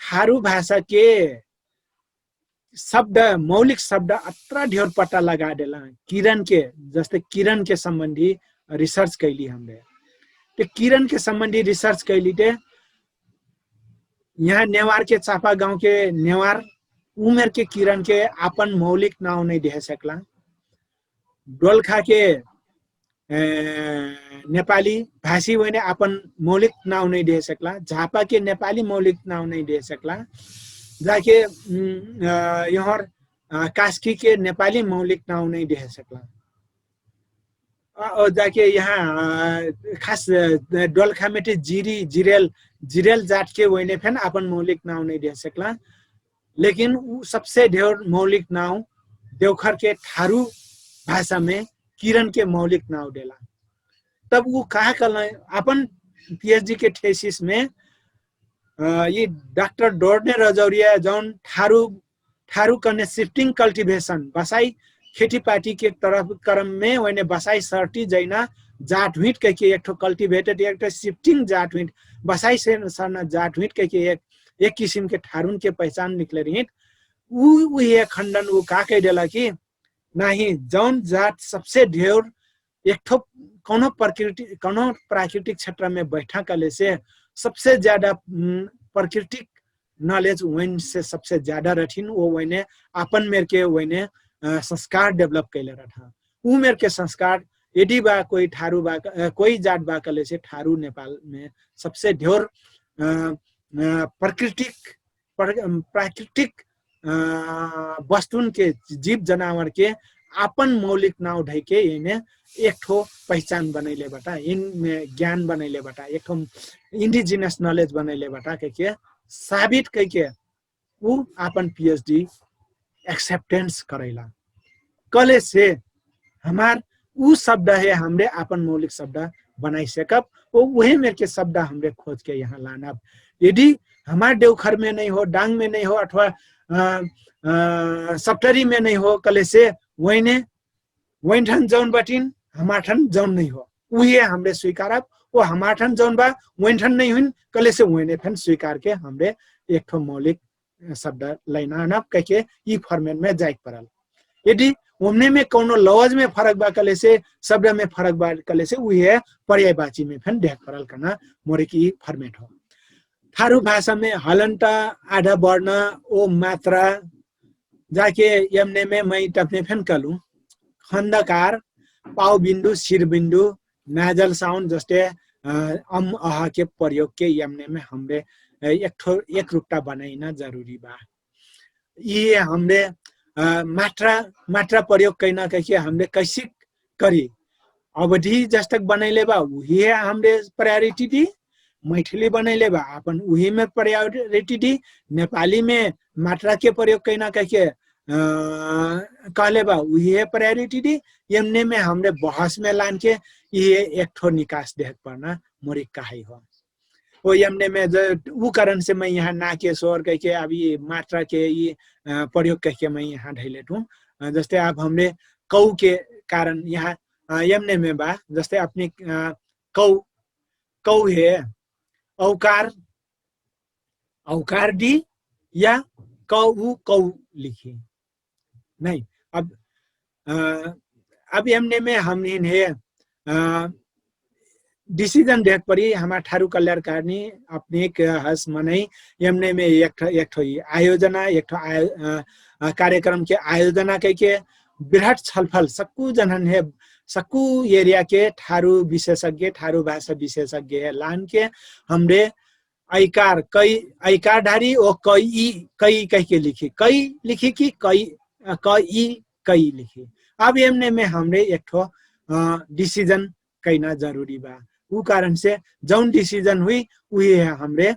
ठारु भाषाके शब्द मौलिक शब्द अत्रा ढेउर पट्टा लगादेला। किरणके जस्ते किरणके सम्बन्धी रिसर्च कैली हमरे त किरणके सम्बन्धी रिसर्च कैली त यहाँ नेवारके चापा गाउँके नेवार उमेरके किरणके आपन मौलिक नाउ नै देहे सकला। डोल्खाके नेपाली भाषी वैने आपन मौलिक नाउ नै देहे सकला झापाके नेपाली मौलिक नाउ नै देहे सकला। जाके यहर कास्कीके नेपाली मौलिक नाउ नै देहे सकला। जाके यहाँ खास डोल्खामेटे जिरी जिरेल जिरेल जातके वैने फेन आपन मौलिक नाउ नै देहे सकला। लेकिन उ सबसे ढेउर मौलिक नाउ देउखरके ठारु भाषामे किरणके मौलिक नाउ देला। तब उ कहा कहल आपन पिएचडीके थेसिसमे यि डाक्टर डोर्ने रजौरिया जौन ठारु ठारु कन्ने सिफ्टिङ कल्टिभेशन बसाइ खेतीपाटीके तरफ क्रममे वैने बसाइ सर्टी जैना जाटहुइट कहिके एकठो कल्टिभेटेड एकठो सिफ्टिङ जाटहुइट बसाइ सर्ना जाटहुइट कहिके एक एक किसिमके ठारुनके पहिचान निकले रहित। उ उहे खण्डन उ का कैदेला कि नाही जौन जात सबसे ढेउर एकठो कौनो प्रकृति कौनो प्राकृतिक क्षेत्रमे बैठा कहलेसे सबसे ज्यादा प्रकृतिक नलेज वैनसे सबसे ज्यादा रहथिन ओ वैने आपन मेरके वैने संस्कार डेभलप कैले रहथा। उ मेरके संस्कार यदि बा कोही ठारु बा कोही जात बा कहलेसे ठारु नेपालमे सबसे ढेउर प्रकृतिक प्राकृतिक वस्तुनके जीव जनावरके आपन मौलिक नाउ ढैके यिने एक ठो पहिचान बनैले बटा, यिनमे ज्ञान बनैले बटा, एक ठो इन्डिजिनस नलेज बनैले बटा कहिके साबित कहिके उ आपन पिएचडी एक्सेप्टेन्स करैला। कलेसे हमार उ शब्द हे हमरे आपन मौलिक शब्द बनाइ सकब। ओ उहे मेरके शब्द हमरे खोजके यहाँ लानब। यदि हमार देउखरमे नैहो, डाङमे नैहो अथवा सप्टरीमे नैहो कलेसे वैने वैन्ठन जौन बटिन हमार ठन जौन नैहो उहे हमरे स्वीकारब। ओ हमार ठन जौन बा वैन्ठन नैहुइन कलेसे वैने फेन स्वीकारके हमरे एकठो मौलिक शब्द लैना नब कहिके यि फर्मेटमे जाइक परल। यदि ओमनेमे कौनो लवजमे फरक बा कलेसे शब्दमे फरक बा कलेसे उहे पर्यायबाचीमे फेन देहक परल कहना मोरेक यि फर्मेट हो। थारु भाषामे हलन्त आधा बढ्न ओ मात्रा जाके यमनेमे मै तफने फेन कहलु खन्दकार पाउबिन्दु शिरबिन्दु नाजल साउन्ड जस्ते अम अहके प्रयोगके यमनेमे हमरे एक ठो एक रुप्टा बनैना जरुरी बा। यि हमरे मात्रा मात्रा प्रयोग कैना कहिके हमरे कैसिक करी अवधि जस्तक बनैले बा उहे हमरे प्रायोरिटी दी। मैठली बनैले बा आपन उहेमे प्रायोरिटी दी। नेपालीमे मात्राके प्रयोग कैना कहिके कहले बा उहे प्रायोरिटी दी। यमनेमे हमरे बहसमे लानके यिहे एक ठो निकास देहक पर्ना मोरी कहाइ हो। ओ यमनेमे उ कारणसे मै यहाँ नाके सोर कहिके अब यि मात्राके यि प्रयोग कहिके मै यहाँ ढैलेट हुँ। जस्ते अब हमरे कौके कारण यहाँ यमनेमे बा जस्ते अपने कौ कौ हे औकार औकार दी या कौ कौ लिखी। नै अब अब यमनेमे हमनिन हे डिसिजन देख परी हमार ठारु कल्याण कारणी अपने हस मनै यमनेमे एक ठो आयोजना एक ठो कार्यक्रम के आयोजना कैके बिराट छलफल सक्कु जनहन हे सक्कु एरिया के ठारु विशेषज्ञ ठारु भाषा विशेषज्ञ लान के हमरे ऐकार कै ऐकार ढारी ओ कै ई कै कहिके लिखी कै लिखी कि कै कै ई कै लिखी। अब यमने में हमरे एक ठो डिसिजन कैना जरुरी बा। उ कारण से जौन डिसिजन हुई उही हमरे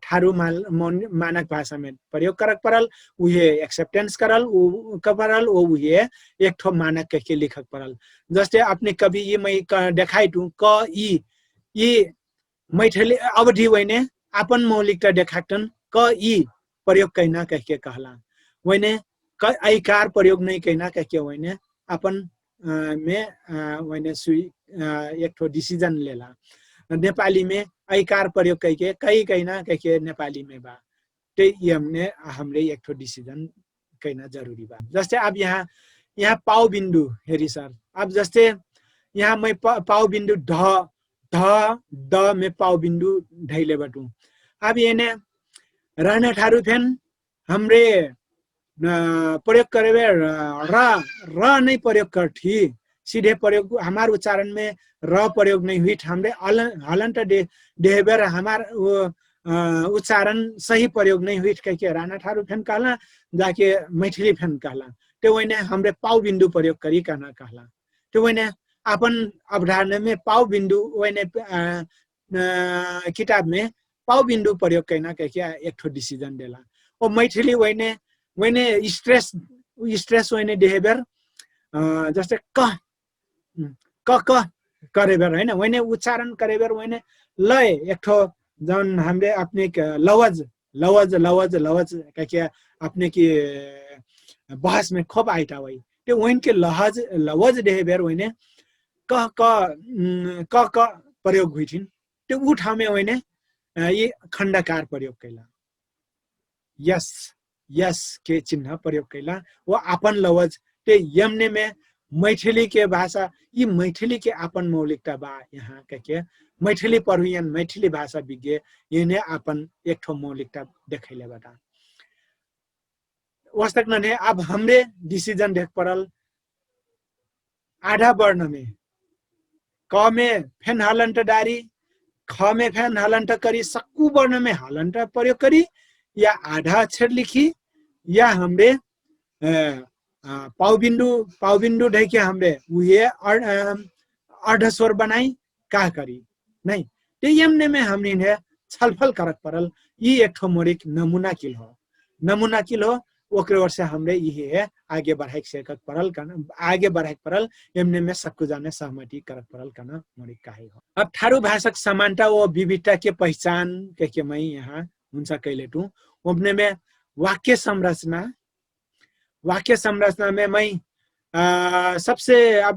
ठारु मानक भाषा में प्रयोग करक परल। उहे एक्सेप्टेन्स करल उ परल ओ उहे एक ठो मानक कहिके लिखक परल। जस्ते अपने कभी यि मै देखाइटु क ई यि मैठली अवधि वैने आपन मौलिकता देखाक्टन क ई प्रयोग कैना कहिके कहला। वैने ऐकार प्रयोग नै कैना कहिके वैने आपन में वैने सुई एक ठो डिसिजन लेला। नेपाली में ऐकार प्रयोग कैके कै कैना कहिके नेपाली में बा। ते यमने हमरे एक ठो डिसिजन कैना जरुरी बा। जस्ते अब यहाँ यहाँ पाउ बिन्दु हेरी सर। अब जस्ते यहाँ मै पाउ बिन्दु ढ ढ ढ में पाउ बिन्दु ढैले बटु। अब यने रहना ठारु फेन हमरे प्रयोग करेबे र र नै प्रयोग करठी। सिधे प्रयोग हमार उच्चारण में र प्रयोग नै हुइठ हमरे हलन त देहेबे र हमार उच्चारण सही प्रयोग नै हुइठ कहिके रहना ठारु फेन कहला। जाके मैठली फेन कहला। ते वैने हमरे पाउ बिन्दु प्रयोग करी कहना कहला। ते वैने आपन अवधारण में पाउ बिन्दु वैने किताब में पाउ बिन्दु प्रयोग कैना कहिके एक ठो डिसिजन देला। ओ मैठली वैने वैने स्ट्रेस स्ट्रेस वैने देहेबेर जस्ते क क क करेबेर होइन वैने उच्चारण करेबेर वैने लय एक ठो जौन हमरे अपने लवज लवज लवज लवज कहिके अपने कि बहस में खोप आइटा वै। ते वैन के लहज लवज देहेबेर वैने क क क क प्रयोग हुइठिन। ते उ ठाउमे वैने यि खण्डकार प्रयोग कैला। यस यस के चिन्ह प्रयोग कैला। व आपन लवज ते यमने में मैठली के भाषा यि मैठली के आपन मौलिकता बा यहाँ कहिके मैठली पढुयन मैठली भाषा विज्ञ यने आपन एक ठो मौलिकता देखैले बटा। वस्तक नने अब हमरे डिसिजन देख परल आधा वर्णमे कमे फेन हलन्ट डारी खमे फेन हलन्ट करी सक्कु वर्णमे हलन्ट प्रयोग करी या आधा अक्षर लिखी या हमरे पाउबिन्दु पाउबिन्दु ढैके हमरे उहे अर्धस्वर बनाई का करी? नै, त यमनेमे हमनिन हे छलफल करक परल। यि एकठो मोरिक नमुना किल हो, नमुना किल हो। ओकरे ओरसे हमरे यिहे हे आगे बढाइक सेकक परल कहना, आगे बढाइक परल। यमनेमे सक्कु जाने सहमति करक परल कहना मोरिक काहे हो। अब ठारु भाषक समानता ओ विविधता के पहिचान कहिके मै यहाँ हुन्सा कैलेटु। ओमनेमे वाक्य संरचना, वाक्य संरचनामे मै सबसे अब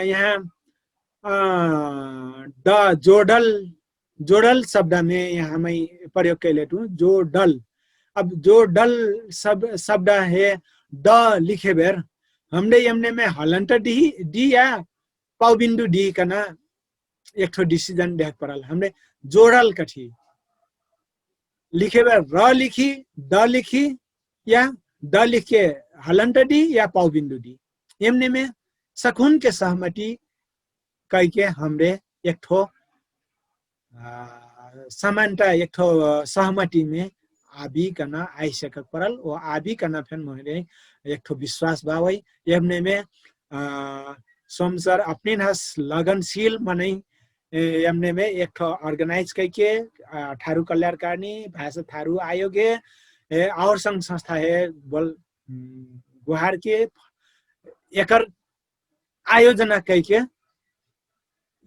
यहाँ द जोडल जोडल शब्दमे यहाँ मै प्रयोग कैलेटु। जोडल, अब जोडल शब्द हे द लिखेबेर हमरे यमनेमे हलन्त डी या पाउबिन्दु डी कहना एकठो डिसिजन देहक परल। हमरे जोडल कठी लिखेबेर र लिखी, द लिखी, या द लिखके हलन्त डी या पाउबिन्दु डी। यमनेमे सकुन के सहमति कैके हमरे एकठो समानता एकठो सहमतिमे आबी कहना आइसकक परल। ओ आबी कहना फेन मोहरे एकठो विश्वास बावै। यमनेमे सोमसर अपनिन हस लगनशील मनै यमनेमे एकठो अर्गनाइज कैके ठारु कल्याण कारणी भाषा ठारु आयोगे और संग संस्था हे बोल गोहार के एकर आयोजना कैके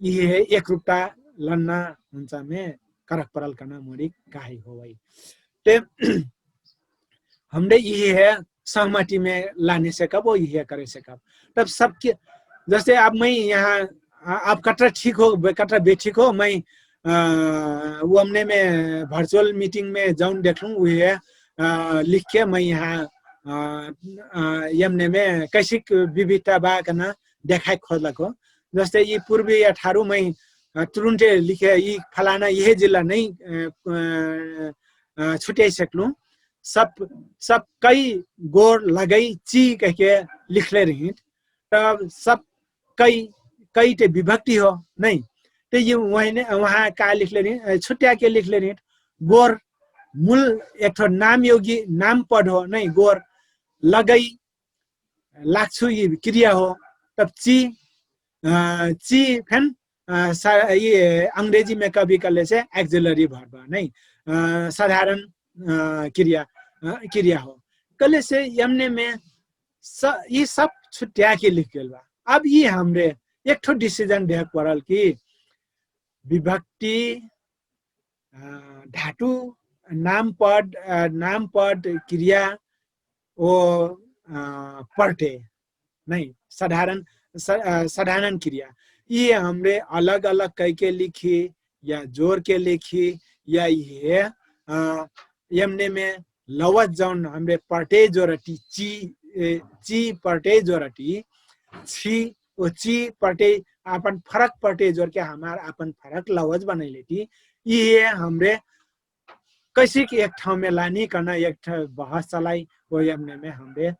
यिहे एक रुप्टा लन्ना हुन्चामे करक परल कहना मोरी काहे होवै। ते हमरे यिहे सहमतिमे लाने सेकब ओ यिहे करे सेकब। तब सबके जस्ते अब मै यहाँ अब कट्रा ठीक हो कट्रा बेठिक हो मै उ हमनेमे भर्चुअल मिटिङमे जौन देखलु उहे लिखके मै यहाँ यमनेमे कैसिक विविधता बा कहना देखाइ खोजलक हो। जस्ते यि पूर्वी अठारु मै तुरुन्ते लिखे यि फलाना यिहे जिल्ला नै छुट्याइ सक्लु। सब कै गोर लगै चि कहिके लिखले रहित। तब सब कै कै ते विभक्ति हो नै। ते यि वहाँ का लिखले रहित छुट्याके लिखले रहित। गोर मुल एकठो नामयोगी नाम पद हो नै गोर लगै लाग्छु यि क्रिया हो। तब चि चि फेन यि अंग्रेजीमे कभी कहलेसे एक्जिलरी भर्ब नै साधारण क्रिया क्रिया हो। कहलेसे यमनेमे यि सब छुट्याके लिखगेल बा। अब यि हमरे एकठो डिसिजन देहक परल कि विभक्ति धातु नामपद नामपद क्रिया ओ पर्टे नै साधारण साधारण क्रिया यि हमरे अलग अलग कैके लिखी या जोरके लिखी या यिहे यमनेमे लवज जौन हमरे पर्टे जोरटी ची ची पर्टे जोरटी छी ओ ची पर्टे आपन फरक पर्टे जोरके हमार आपन फरक लवज बनैलेटी यिहे हमरे कैसिक एक ठाउँमे लानी कहना एक बहस चलाई। ओ यमनेमे हमरे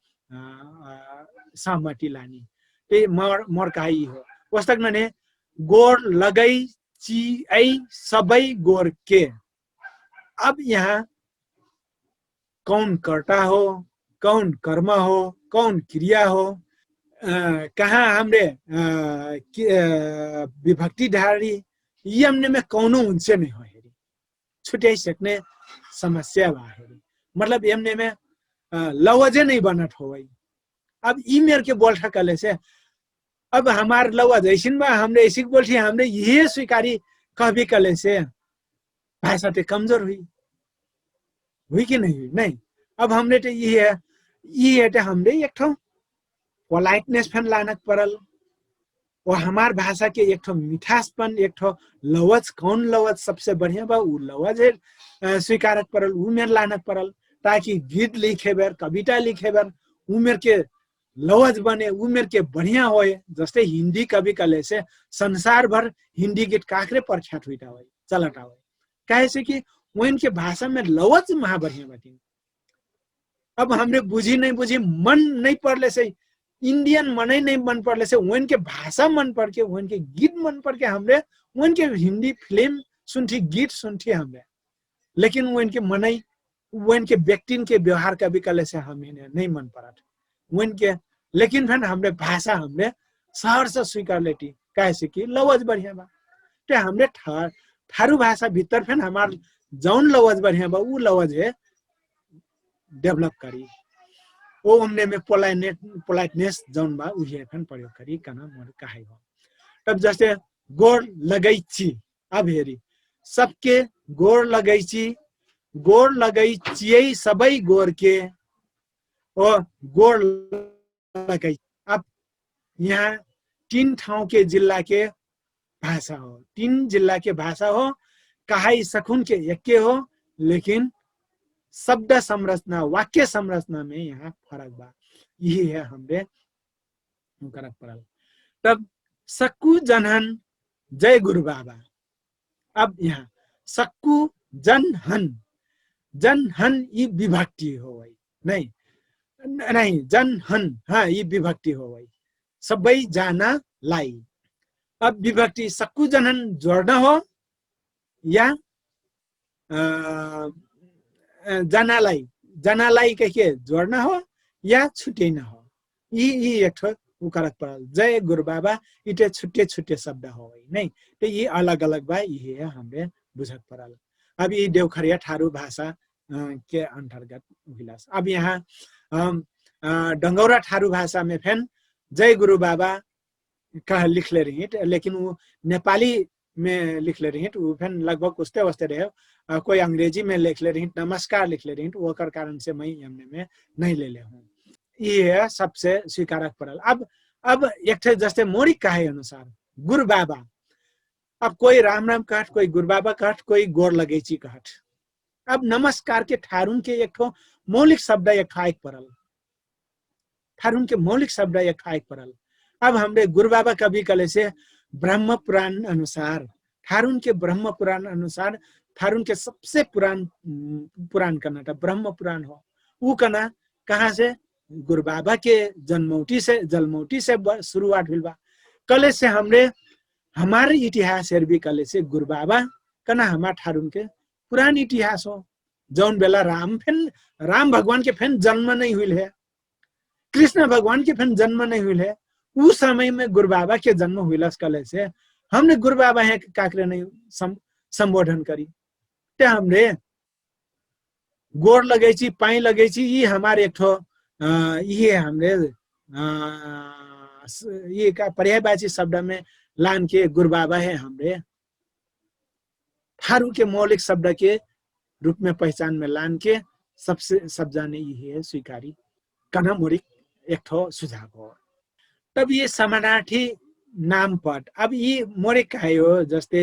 सहमति लानी। ते मोर मोर कहा यि हो ओस्तक नने गोर लगै चिऐ सबै गोरके। अब यहाँ कौन कर्ता हो, कौन कर्म हो, कौन क्रिया हो, कहाँ हमरे विभक्ति ढारी यमनेमे कौनो उनसे नै हो हेरी छुट्याइ सक्ने समस्या बा हेरी। मतलब यमनेमे लवजे नै बनत होवै। अब यि मेरके बोल्ठा कहलेसे अब हमार लौवा जैसिन बा हमरे ऐसिक बोल्ठी हमरे यिहे स्वीकारी कहबी कहलेसे भाषा ते कमजोर हुइ हुइ कि नै हुइ नै। अब हमरे ते यिहे यिहे ते हमरे एकठो पोलाइटनेस फेन लानक परल। ओ हमार भाषा के एकठो मिठासपन एकठो लवज कौन लवज सबसे बढ़िया बा उ लवज स्वीकारक परल उ मेर लानक परल। ताकि गीत लिखेबेर कविता लिखेबेर उ मेर के लवज बने उ मेर के बढ़िया होए। जस्ते हिन्दी कवि कहलेसे संसार भर हिन्दी गीत काखरे प्रख्यात हुइटा होइ चलटा होइ। काहेसे कि ओइनके भाषामे लवज महाबढिया बाटिन। अब हमरे बुझी नै बुझी मन नै परलेसे इन्डियन मनै नै मन परलेसे ओइनके भाषा मन परके ओइनके गीत मन परके हमरे ओइनके हिन्दी फिल्म सुन्ठी गीत सुन्ठी हमरे। लेकिन ओइनके मनै ओइनके व्यक्तिनके व्यवहार कभी कहलेसे हमिने नै मन परत। उनके लेकिन फेन हमरे भाषा हमरे सहर से स्वीकार लेटी। काहे से कि लवज बढ़िया बा। ते हमरे ठारु भाषा भित्तर फेन हमार जौन लवज बढ़िया बा उ लवज हे डेभलप करी। ओ ओमने में पोलाइटनेस जौन बा उहे फेन प्रयोग करी कहना मोर कहाई हो। तब जस्ते गोर लगैची। अब हेरी सबके गोर लगैची। गोर लगैचियै सबै गोरके। ओ गोर लगैची। अब यहाँ तीन ठाउँके जिल्लाके भाषा हो। तीन जिल्लाके भाषा हो। कहाई सखुनके एक्के हो। लेकिन शब्द संरचना वाक्य संरचनामे यहाँ फरक बा। यही है हमरे करक परल। तब सक्कु जनहन जय गुरु बाबा। अब यहाँ सक्कु जनहन जनहन यि विभक्ति हो वै। नै नै जनहन हाँ यि विभक्ति हो वै। सबै जाना लाई। अब विभक्ति सक्कु जनहन जोड्न हो या जनालाई जनालाई कहिके जोड्न हो या छुट्याइन हो। यि यि एकठो उकरक परल जय गुरु बाबा। यिटे छुट्टे छुट्टे शब्द हो वै नै। त यि अलग अलग बा यिहे हमरे बुझक परल। अब यि देउखरिया ठारु भाषा के अन्तर्गत हुइलास। अब यहाँ डङ्गौरा ठारु भाषामे फेन जय गुरु बाबा कह लिखले रहित लेकिन उ नेपाली मे लिखले रहित उ फेन लगभग उस्ते वस्ते रहे। कोइ अंग्रेजी मे लिखले रहित नमस्कार लिखले रहित ओकर कारण से मै यमने मे नै लेले हूँ। यि सबसे स्वीकारक परल। अब अब एकठे जस्ते मोरिक कहे अनुसार गुरु बाबा। अब कोइ राम राम कहट कोइ गुरु बाबा कहट कोइ गोर लगैची कहट। अब नमस्कार के ठारुन के एकठो मौलिक शब्द एकठो आइक परल। ठारुन के मौलिक शब्द एकठो आइक परल। अब हमरे गुरु बाबा कभी कहले से ब्रह्म पुराण अनुसार ठारुन के ब्रह्म पुराण अनुसार ठारुन के सबसे पुराण पुराण कना त ब्रह्म पुराण हो। उ कना कहाँ से गुरु बाबा के जन्मौटी से जलमौटी से सुरुवात हुइल बा। कहले से हमरे हमार इतिहास हेरबी कहले से गुरु बाबा कना हमार ठारुन के पुरान इतिहास हो। जौन बेला राम फेन राम भगवान के फेन जन्म नै हुइल हे। कृष्ण भगवान के फेन जन्म नै हुइल हे। उ समय मे गुरु बाबा के जन्म हुइलस कहले से हमरे गुरु बाबा हे काकरे नै सम्बोधन करी। ते हमरे गोर लगैची पाइ लगैची यि हमार एकठो यिहे हमरे यि का पर्यायबाची शब्द मे लान के गुरु बाबा हे हमरे ठारु के मौलिक शब्द के रूप मे पहिचान मे लान के सबसे सब जाने यिहे स्वीकारी। कना मोरिक एकठो सुझाव हो। तब यि समानार्थी नाम पद अब यि मोरिक कहे हो जस्ते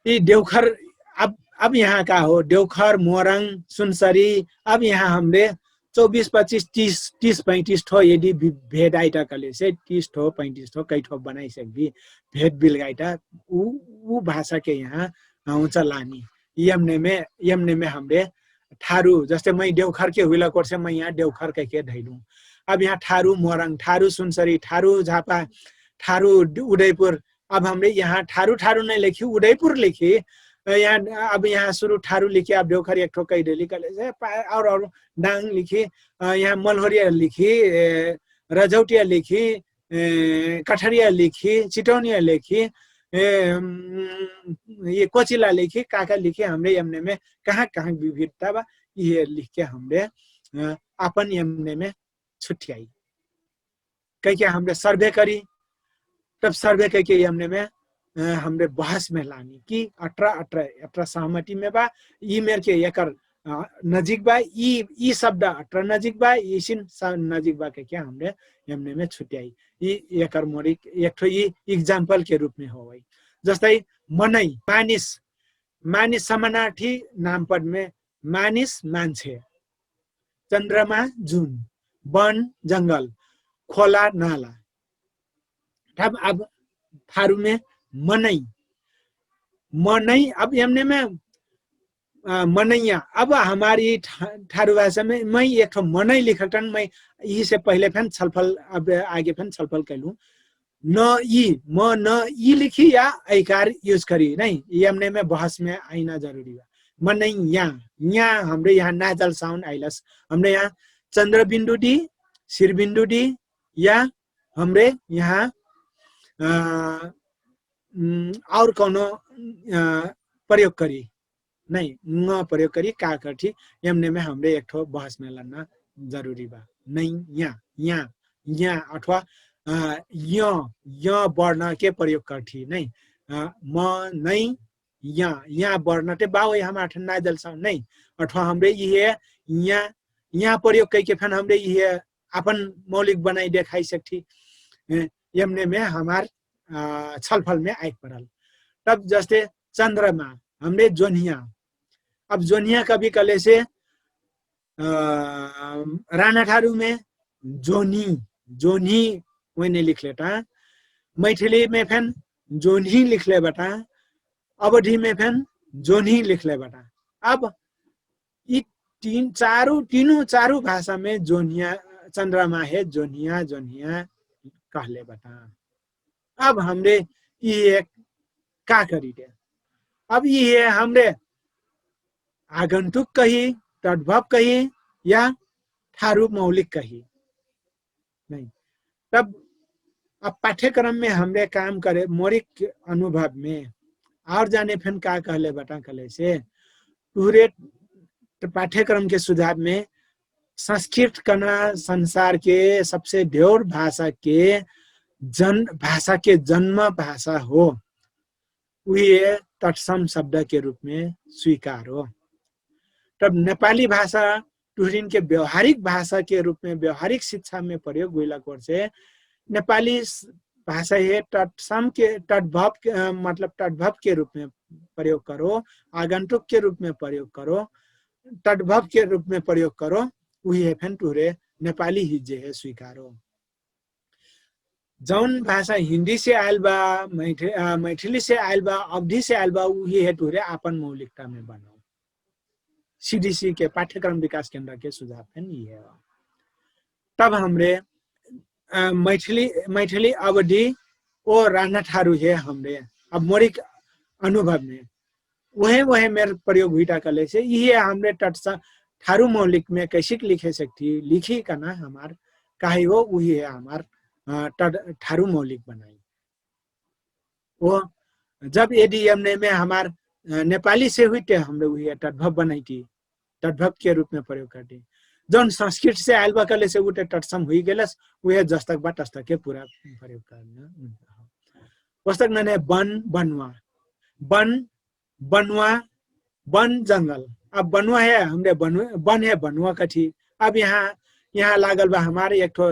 यि देउखर अब अब यहाँ का हो देउखर मोरङ सुनसरी अब यहाँ हमरे चौबिस पच्चिस तीस तीस पैतिस ठो यदि भेद आइटा कहले से तीस ठो पैतिस ठो कै ठो बनाइसक्बी। भेद बिलगाइटा उ उ भाषा के यहाँ उँचा लानी यमने मे यमने मे हमरे ठारु जस्ते मै देउखर के हुइला कोर्से मै यहाँ देउखर कहिके धैलु। अब यहाँ ठारु मोरङ ठारु सुनसरी ठारु झापा ठारु उदयपुर अब हमरे यहाँ ठारु ठारु नै लेखी उदयपुर लेखी। यहाँ अब यहाँ सुरु ठारु लेखी अब देउखर एकठो कहि देली कहले से और और डाङ लिखी यहाँ मलहोरिया लिखी रजौटिया लिखी कठरिया लिखी चिटौनिया लिखी यि कोचिला लिखी काका लिखी हमरे यमने मे कहाँ कहाँ विविधता बा यिहे लिखके हमरे आपन यमने मे छुट्याई। कहिके हमरे सर्वे करी तब सर्वे कहिके यमने मे हमरे बहस मे लानी कि अट्रा अट्रा अट्रा सहमति मे बा यि मेर के एकर नजिक बा यि यि शब्द अट्रा नजिक बा यिसिन नजिक बा कहिके हमरे यमने मे छुट्याई। यि एकर मोरी एकठो यि इक्जाम्पल के रूप मे होवै जस्तै मनै मानिस मानिस समानार्थी नामपद मे मानिस मान्छे चन्द्रमा जुन बन जङ्गल खोला नाला। तब अब थारुमे मनै मनै अब यमनेमे मनैया अब हमार यि ठारु भाषामे मै एकठो मनै लिखटन मै यिसे पहिले फेन छलफल अब आगे फेन छलफल कैलु। न यि म न यि लिखी या ऐकार युज करी नै यमनेमे बहसमे आइना जरुरी बा। मनैया या हमरे यहाँ नाजल साउन आइलस हमरे यहाँ चन्द्रबिन्दु दि सिरबिन्दुडी या हमरे यहाँ और कौनो प्रयोग करी नै ङ प्रयोग करी का कठी? यमने में हमरे एक ठो बहस में लन्ना जरूरी बा। नै या या या अथवा य य बढ्न के प्रयोग कठी नै म नै या या बढ्न ते बाओ हम आठन ना जलसाउ नै अथवा हमरे इहे या या प्रयोग कैके फेन हमरे इहे आपन मौलिक बनाई देखाई सकठी। यमने में हमार छलफल में आइक परल। तब जस्ते चन्द्रमा हमरे जोन्हिया अब जोन्हिया कभी कहले से राना ठारू में जोन्ही जोन्ही ओइने लिखलेटा। मैठली में फेन जोन्ही लिखले बटा। अवधी में फेन जोन्ही लिखले बटा। अब यी तीन चारू तीनों चारू भाषा में जोन्हिया चन्द्रमा हे जोन्हिया जोन्हिया कहले बटा। अब हमरे यी एक का करी दे? अब यी हे हमरे आगन्तुक कही, तद्भव कही या ठारु मौलिक कही। नै तब अब पाठ्यक्रम में हमरे काम करे मोरिक अनुभव में और जाने फेन का कहले बटा कहले से टुहरे पाठ्यक्रम के सुधार में संस्कृत कना संसार के सबसे ढेर भाषा के जन भाषा के जन्म भाषा हो। उहे तटसम शब्द के रूप में स्वीकार हो। तब नेपाली भाषा टुहरिन के व्यवहारिक भाषा के रूप में व्यवहारिक शिक्षा में प्रयोग हुइला कोर से नेपाली भाषा हे तटसम के तटभव के मतलब तटभव के रूप में प्रयोग करो, आगन्तुक के रूप में प्रयोग करो, तटभव के रूप में प्रयोग करो। उहे फेन टुहरे नेपाली ही जे हे स्वीकारो। जौन भाषा हिन्दी से आइल बा, मैठली से आइल बा, अवधी से आइल बा उहे हे टुहरे आपन मौलिकता में बनाओ। सिडिसी के पाठ्यक्रम विकास केन्द्र के सुझाव फेन इहे हो। तब हमरे मैठली अवधी ओ राना ठारु हे हमरे अब मोरिक अनुभव में उहे उहे मेर प्रयोग हुइटा कहले से इहे हमरे टटसा ठारु मौलिक में कैसिक लिखे सकती लिखी कहना हमार काहे हो उहे हमार ठारु मौलिक बनाई। ओ जब यदि यमने में हमार नेपाली से हुइटे हमरे उहे टटभव बनैती टटभव के रूप में प्रयोग करती। जौन संस्कृत से आयल बा कहले से उहे टटसम हुइगेलस उहे जस्तक बा तस्तक के पूरा प्रयोग करना। वस्तक नने बन बनुवा बन बनुवा बन जंगल। अब बनुवा हे हमरे बनुवा बन हे बनुवा कठी। अब यहाँ यहाँ लागल बा हमार एक ठो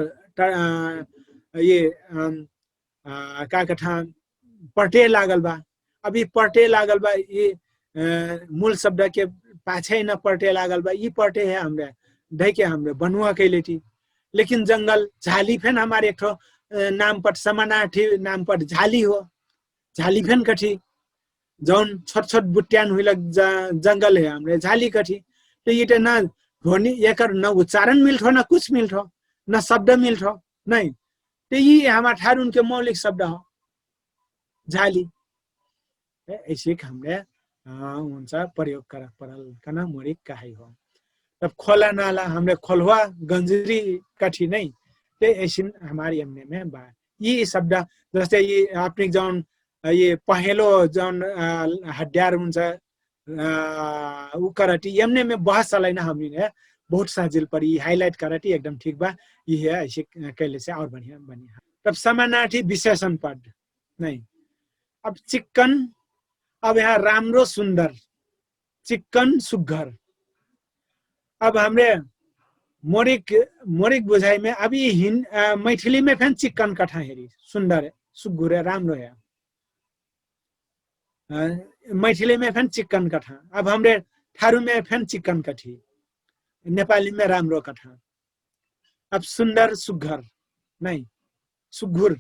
ये का कठा पर्टे लागल बा। अब यी पर्टे लागल बा यी मूल शब्द के पाछे न पर्टे लागल बा यी पर्टे हे हमरे धैके हमरे बनुवा कैलेटी। लेकिन जंगल झाली फेन हमार एक ठो नाम पट समानार्थी नाम पट झाली हो। झाली फेन कठी जौन छोट छोट बुट्यान हुइलक जंगल हे हमरे झाली कठी। त यी त न ध्वनि एकर न उच्चारण मिल्ठो न कुछ मिल्ठो न शब्द मिल्ठो। नै त यी हमार ठारुन के मौलिक शब्द हो झाली। ऐसिक हमरे उनसा प्रयोग करक परल कना मोरिक कहाई हो। तब खोला नाला हमरे खोलवा गंजरी कठी नै त ऐसिन हमार यमने में बा। यी शब्द जस्ते यी अपनिक जौन यी पहेलो जौन हड्यार उनसा उ करटी यमने में बहस चलैना हमनी ने बहुत साजिल पर यी हाइलाइट करटी एकदम ठीक बा। यी है ऐसे कैले से और बढ़िया बनी। तब समानार्थी विशेषण पद नै अब चिक्कन अब यहाँ राम्रो सुन्दर चिक्कन सुग्घर। अब हमरे मोरिक मोरिक बुझाइमे अब यी हिन मैथिलीमे फेन चिक्कन कठा हेरी सुन्दर सुग्घुर है राम्रो है। मैथिलीमे फेन चिक्कन कठा अब हमरे ठारुमे फेन चिक्कन कठी नेपालीमे राम्रो कठा। अब सुन्दर सुग्घर नै सुग्घुर।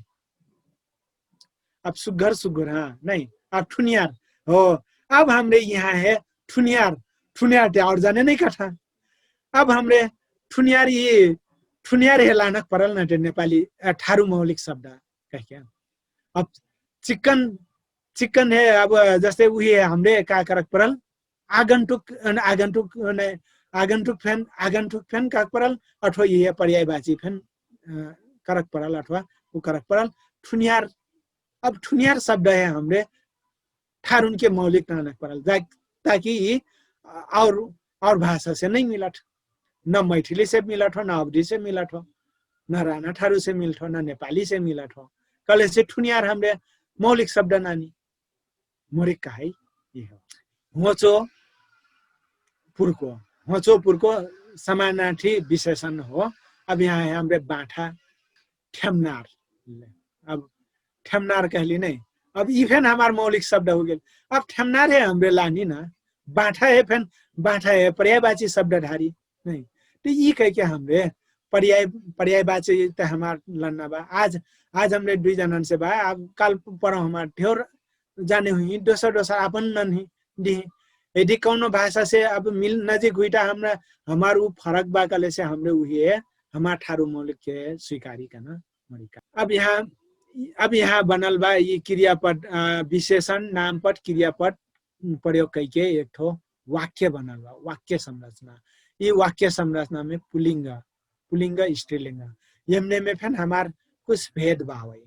अब सुग्घर सुग्घुर हाँ नै अब ठुनियार हो। अब हमरे यहाँ है ठुनियार ठुनियार ते और जाने नै कठा। अब हमरे ठुनियार यी ठुनियार हे लानक परल न ते नेपाली ठारु मौलिक शब्द कहिके। अब चिक्कन चिक्कन हे अब जस्ते उही हे हमरे का करक परल आगन्तुक आगन्तुक आगन्तुक फेन आगन्तुक फेन कहक परल अथवा यिहे पर्यायबाची फेन करक परल अथवा उ करक परल। ठुनियार अब ठुनियार शब्द हे हमरे ठारुन के मौलिक नानक परल, ताकि यि और और भाषा से नै मिलत, न मैठिली से मिलत हो, न अवधी से मिलत हो, न राना ठारु से मिलत हो, न नेपाली से मिलत हो। कलेसे ठुनियार हमरे मौलिक शब्द नानी मोरिक कहै यि हो। होचो पुर्को होचो पुर्को समानार्थी विशेषण हो। अब यहाँ हमरे बाठा ठ्याम्नार। अब ठ्याम्नार कहली नै, अब यि फेन हमार मौलिक शब्द हुइगेल। अब ठ्याम्नार हे हमरे लानी न बाठा हे फेन बाठा हे पर्यायबाची शब्द ढारी नै। त यि कहिके हमरे पर्याय पर्यायबाची त हमार लन्ना बा। आज आज हमरे दुइ जनन से बा। अब काल परौ हमार ढेउर जाने हुइ दोसर दोसर आपन नन्हि दिहि। यदि कौनो भाषा से अब मिल नजिक हुइटा हमरा हमार उ फरक बा कहलेसे हमरे उहे हमार ठारु मौलिक के स्वीकारी कन। अब यहाँ अब यहाँ बनल बा यि क्रियापद विशेषण नामपद क्रियापद प्रयोग कैके एक ठो वाक्य बनल बा। वाक्य संरचना यि वाक्य संरचना में पुलिङ्ग पुलिङ्ग स्त्रीलिङ्ग यमने में फेन हमार कुछ भेद बा होइ।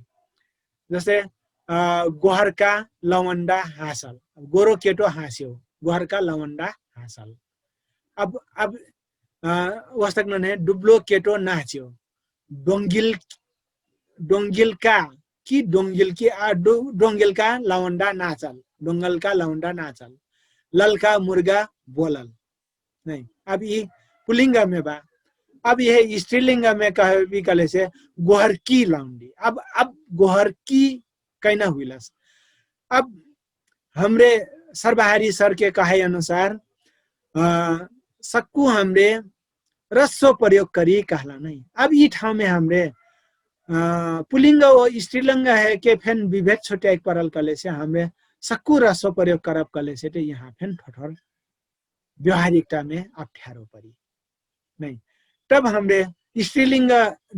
जसे गोहरका लवन्डा हाँसल। गोरो केटो हाँस्यो। गोहरका लवन्डा हाँसल। अब अब वस्तक नने डुब्लो केटो नाच्यो। डोङ्गिल डोङ्गिलका कि डोङ्गिलकी डोङ्गिलका लवन्डा नाचल। डोङ्गलका लवन्डा नाचल। ललका मुर्गा बोलल। नै अब यि पुलिङ्गमे बा। अब यिहे स्त्रीलिङ्गमे कहबी कहलेसे गोहरकी लौन्डी। अब अब गोहरकी कैना हुइलस। अब हमरे सर्वहारी सरके कहै अनुसार सक्कु हमरे रस्सो प्रयोग करी कहला नै। अब यि ठाउँमे हमरे पुलिङ्ग ओ स्त्रीलिङ्ग हेके फेन विभेद छोट्याइक परल कहलेसे हमरे सक्कु रस्सो प्रयोग करब कहलेसे त यहाँ फेन ठोठोर व्यवहारिकतामे अप्ठ्यारो परी। नै तब हमरे स्त्रीलिङ्ग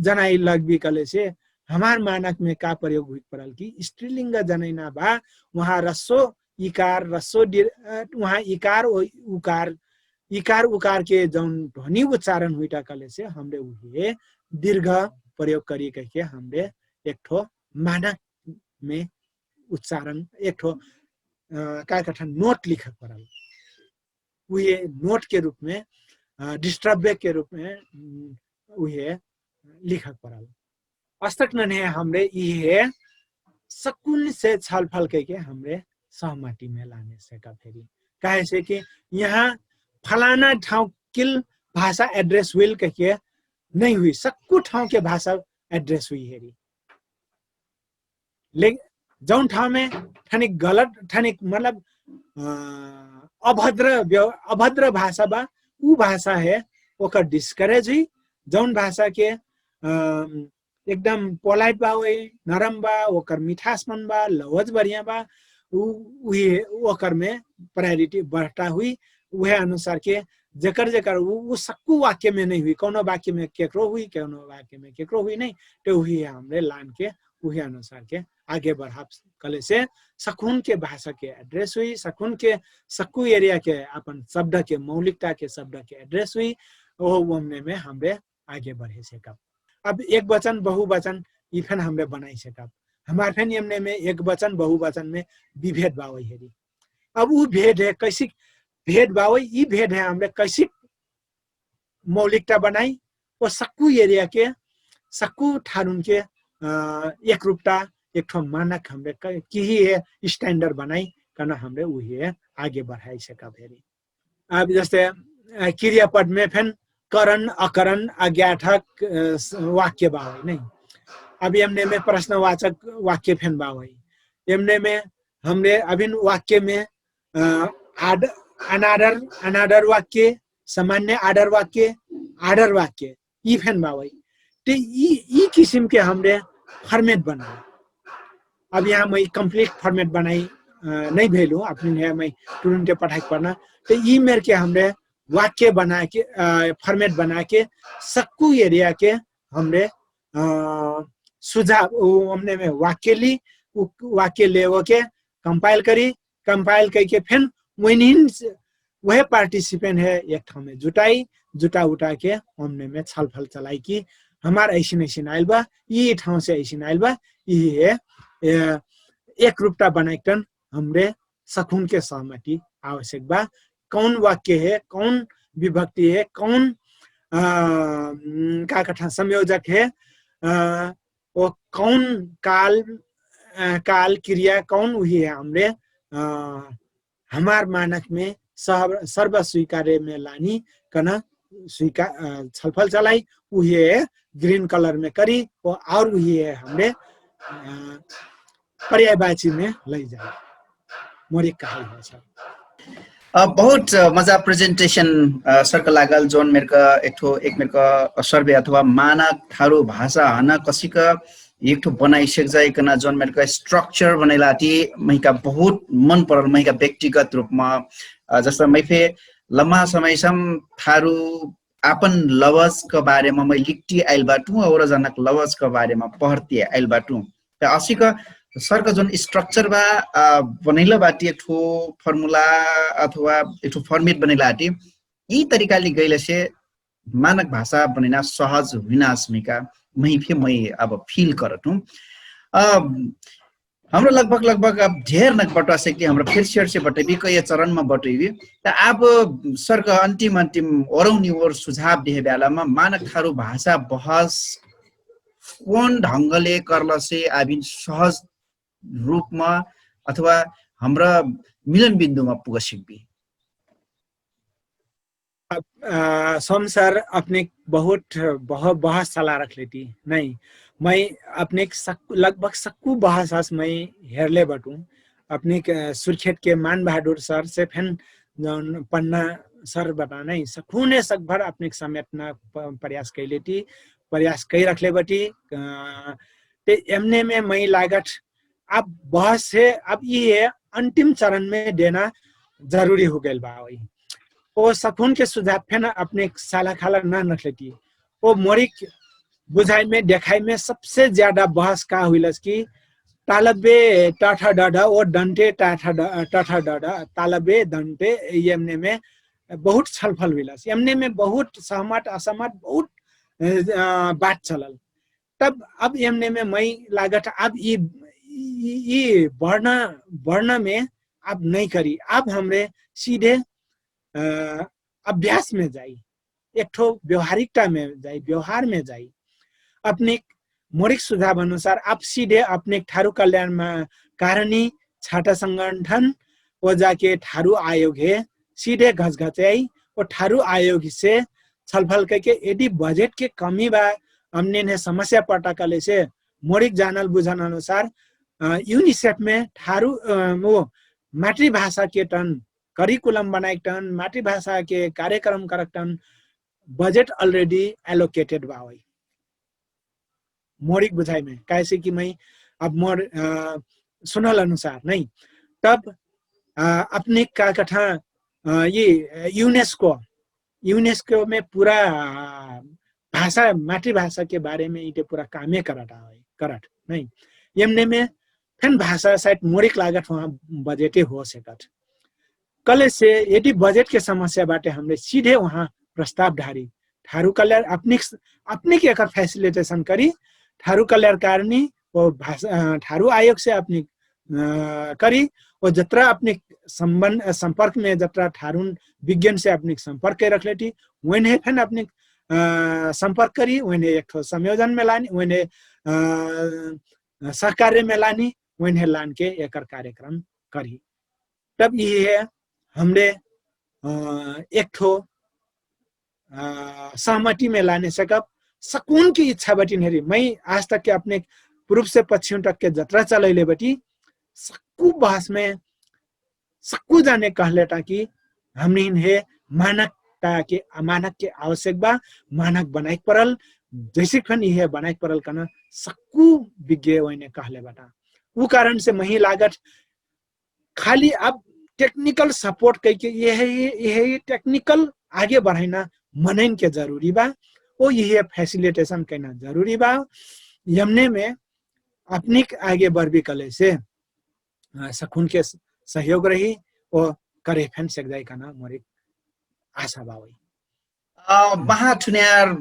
जनाइ लगबी कहलेसे हमार मानकमे का प्रयोग हुइक परल कि स्त्रीलिङ्ग जनैना बा उहाँ रस्सो इकार रस्सो उहाँ इकार उकार इकार उकारके जौन ध्वनि उच्चारण हुइटा कहलेसे हमरे उहे दीर्घ प्रयोग करी कहिके हमरे एक ठो मानकमे उच्चारण एक ठो का कठा नोट लिखक परल। उहे नोट के रूपमे डिस्टर्बे के रूपमे उहे लिखक परल। अस्तक नन्हे हमरे इहे सकुन से छलफल कैके हमरे सहमतिमे लाने सेका फेरी कहेसे कि यहाँ फलाना ठाउँ किल भाषा एड्रेस हुइल कहिके नै हुइ सक्कु ठाउँके भाषा एड्रेस हुइ हेरी। जौन ठाउँमे ठनिक गलत ठनिक मतलब अभद्र अभद्र भाषा बा उ भाषा हे ओकर डिस्करेज हुइ। जौन भाषाके एकदम पोलाइट बा होइ नरम बा ओकर मिठासपन बा लवज बढिया बा उहे ओकरमे प्रायोरिटी बढता हुइ। उहे अनुसारके जेकर जेकर उ सक्कु वाक्यमे नै हुइ कौनो वाक्यमे केकरो हुइ कौनो वाक्यमे केकरो हुइ नै त उहे हमरे लानके उहे अनुसारके आगे बढाब कहलेसे सकुनके भाषाके एड्रेस हुइ सकुनके सक्कु एरियाके अपन शब्दके मौलिकताके शब्दके एड्रेस हुइ। ओह ओमनेमे हमरे आगे बढे सेकब। अब एक वचन बहुवचन यि फेन हमरे बनाइ सेकब। हमार फेन यमनेमे एक वचन बहुवचनमे विभेद बावै हेरी। अब उ भेद हे कैसिक भेद बावै यि भेद हे हमरे कैसिक मौलिकता बनाई ओ सक्कु एरियाके सक्कु ठारुनके एक रूपता एक ठो मानक हमरे किही हे स्टैन्डर बनाई कन हमरे उहे आगे बढाइ सेकब हेरी। अब जस्ते क्रियापदमे फेन करण अकरण अज्ञाठक वाक्य बावै नै। अब यमनेमे प्रश्नवाचक वाक्य फेन बावै यमनेमे हमरे अभिन वाक्यमे अनादर अनादर वाक्य सामान्य आदर वाक्य आदर वाक्य यि फेन बावै। त यि किसिमके हमरे फर्मेट बनाउ। अब यहाँ मै कम्प्लिट फर्मेट बनाइ नै भेलु अपनिन हे मै टुरुन्ते पठाइक पर्ना। त यि मेरके हमरे वाक्य बनाके फर्मेट बनाके सक्कु एरियाके हमरे सुझाव हमनेमे वाक्य लि वाक्य लेवके कम्पाइल करी कम्पाइल कैके फेन वैनिन उहे पार्टिसिपेन्ट हे एक ठाउँमे जुटाइ जुटा उटाके ओमनेमे छलफल चलाइ कि हमार ऐसिन ऐसिन आइल बा, यि ठाउँसे ऐसिन आइल बा। यि हे एक रुप्टा बनाइकटन हमरे सखुनके सहमति आवश्यक बा। कौन वाक्य हे, कौन विभक्ति हे, कौन का कठा संयोजक हे, ओ कौन काल काल क्रिया कौन उही हे हमरे हमार मानकमे सर्वस्वीकार्यमे लानी कन छलफल चलाई। उहे ग्रीन कलरमे करी और उहे हमरे पर्यायवाचीमे लैजाई। मोर एक कहाई हो छ। बहुत मजा प्रेजेन्टेसन सर्क लागल जौन मेरक एकठो एक मेरक सर्वे अथवा मानक थारु भाषा हन कसिक एकठो बनाइ सेक्जाइ कना जौन मेरक स्ट्रक्चर बनैलाटी महिका बहुत मन परल महिका व्यक्तिगत रूपमा। जस्ता मै फे लम्मा समयसम थारु आपन लवजक बारेमा मै लिक्टी आइल बाटु और जनक लवजक बारेमा पहर्ती आइल बाटु। त असिक सर्क जौन स्ट्रक्चर बा बनैल बाटी एकठो फर्मुला अथवा एकठो फर्मेट बनैलाटी यि तरिकाली गैलसे मानक भाषा बनैना सहज हुइनास महिका मै फे मै अब फिल करत हुँ। हमरो लगभग लगभग अब ढेर नक बटवा सकती हमरा फेर सेर से बटैबी कहिया चरण मा बटैबी। त आब सर्क अन्तिम अन्तिम ओरौनी ओर सुझाव देहे ब्यालामा मानक थारु भाषा बहस कौन ढंगले करलसे आबिन सहज रूपमा अथवा हमरा मिलन बिन्दुमा पुग सिकबी। सोमसर अपनेक बहुत बहस सलाह रखलेटी। नै मै अपनेक लगभग सक्कु बहस हस मै हेरले बटु। अपनेक सुर्खेतके मान बहादुर सरसे फेन जौन पन्ना सर बटा नै सखुने सकभर अपनेक समेटना प्रयास कैलेटी। प्रयास कै रखले बटी। ते एमनेमे मै लागत अब बहस हे अब यि हे अन्तिम चरणमे देना जरुरी हुगेल बा होइ। ओ सखुनके सुझाव फेन अपने साला खाला ना नखलेटी। ओ मोरिक बुझाइमे देखाइमे सबसे ज्यादा बहस का हुइलस कि तालबे टठ डढ ओ डन्टे टठ डढ तालबे दन्टे यमनेमे बहुत छलफल हुइलस यमनेमे बहुत सहमत असहमत बहुत बात चलल। तब अब यमनेमे मै लागत अब यि बढ्नमे अब नै करी अब हमरे सिधे अभ्यासमे जाइ एकठो व्यवहारिकतामे जाइ व्यवहारमे जाइ। अपनिक मोरिक सुझाव अनुसार अब सिधे अपनिक ठारु कल्याणमा कारणी छाटा संगठन ओजाके ठारु आयोग हे सिधे घचघच्याइ ओ ठारु आयोगसे छलफल कैके यदि बजेटके कमी बा अम्नेन हे समस्या पटा कहलेसे मोरिक जानल बुझन अनुसार युनिसेफमे ठारु मातृभाषाके टन करिकुलम बनाइक टन मातृभाषाके कार्यक्रम करक टन बजेट अलरेडी एलोकेटेड बा होइ। मोरिक बुझाइमे काहेसे कि मै अब मोर सुनल अनुसार नै तब अपने का कठा यि युनेस्को युनेस्कोमे पुरा भाषा मातृभाषाके बारेमे इटे पुरा कामे करट आवे करट नै यमनेमे फेन भाषा साइट मोरिक लागत वहाँ बजेटे हो सकत। कलेसे यदि बजेटके समस्या बाटे हमरे सिधे वहाँ प्रस्ताव ढारी ठारु कल्याण अपनिक एकर फेसिलिटेशन करी ठारु कल्याण कारणी ठारु आयोगसे अपनिक करी ओ जत्रा अपनिक सम्बन्ध सम्पर्कमे जत्रा ठारुन विज्ञानसे अपनिक सम्पर्क कै रखलेटी ओइनहे फेन अपनिक सम्पर्क करी ओइनहे एकठो संयोजनमे लानी ओइनहे सहकार्यमे लानी ओइनहे लानके एकर कार्यक्रम करी। तब यिहे हमरे एकठो सहमतिमे लाने सकब सकुनके इच्छा बटिन हेरी मै आज तकके अपने पुरुपसे पक्षियों तकके जत्रा चलैले बटी सक्कु बहसमे सक्कु जाने कहले ताकि हमनिन हे मानक ताके अमानकके आवश्यक बा। मानक बनाइक परल जैसिक फन यिहे बनाइक परल कहना सक्कु विज्ञ ओइने कहले बटा। उ कारणसे मही लागत खाली अब टेक्निकल सपोर्ट कैके यहे यहे टेक्निकल आगे बढाइना मनैनके जरुरी बा। ओ यहे फेसिलिटेशन कैना जरुरी बा। यमनेमे अपनिक आगे बढबी कलेसे सखुनके सहयोग रही ओ करे फेन सेक्जाइ कहना मोर एक आशा बा होइ। अ, महाठुन्यार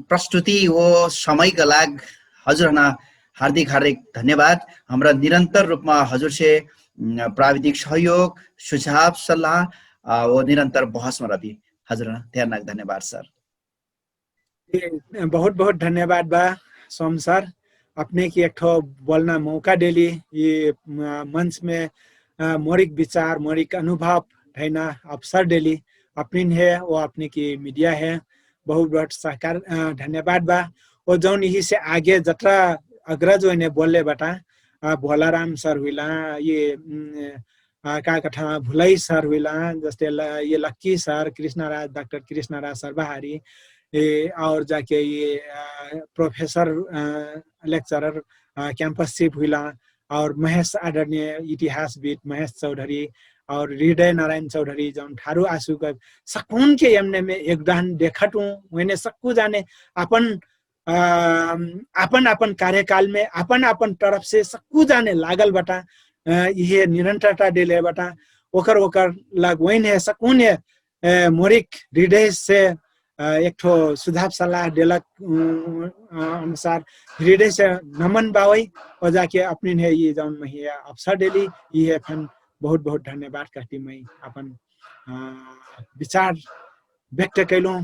प्रस्तुति ओ समयका लाग हजुर हना हार्दिक हार्दिक धन्यवाद। हमरा निरन्तर रूपमा हजुरसे प्राविधिक सहयोग, सुझाव सल्लाह ओ निरन्तर बहसमा रबी। हजुर हना ध्यान नाग धन्यवाद सर। बहुत बहुत धन्यवाद बा सोम सर। अपने कि एकठो बोल्ना मौका देली यि मन्समे मोरिक विचार मोरिक अनुभव ढैना अवसर देली। अपनिन हे ओ अपने कि मिडिया हे बहुत बहुत सहकार धन्यवाद बा। ओ जौन यिहिसे आगे जत्रा अग्रज ओइने बोल्ले बटा भोलाराम सर हुइला यि का कठा भुलै सर हुइला जस्ते यि लक्की सर कृष्णराज डाक्टर कृष्णराज सर बहारी और जाके यि प्रोफेसर लेक्चरर क्याम्पस सिप हुइला और महेश आदरणीय इतिहासविद महेश चौधरी और हृदय नारायण चौधरी जौन ठारु आसुक सकुनके यमनेमे योगदान देखटु हुइने सक्कु जाने अपन अपन अपन कार्यकालमे अपन अपन तरफसे सक्कु जाने लागल बटा यिहे निरन्तरता देले बटा ओकर ओकर लाग ओइने सकुने मोरिक हृदयसे एकठो सुझाव सल्लाह देलक अनुसार हृदयसे नमन बावै। ओजाके अपनिन हे यि जौन महिया अवसर देली यिहे फेन बहुत बहुत धन्यवाद कहती मै अपन विचार व्यक्त कैलु।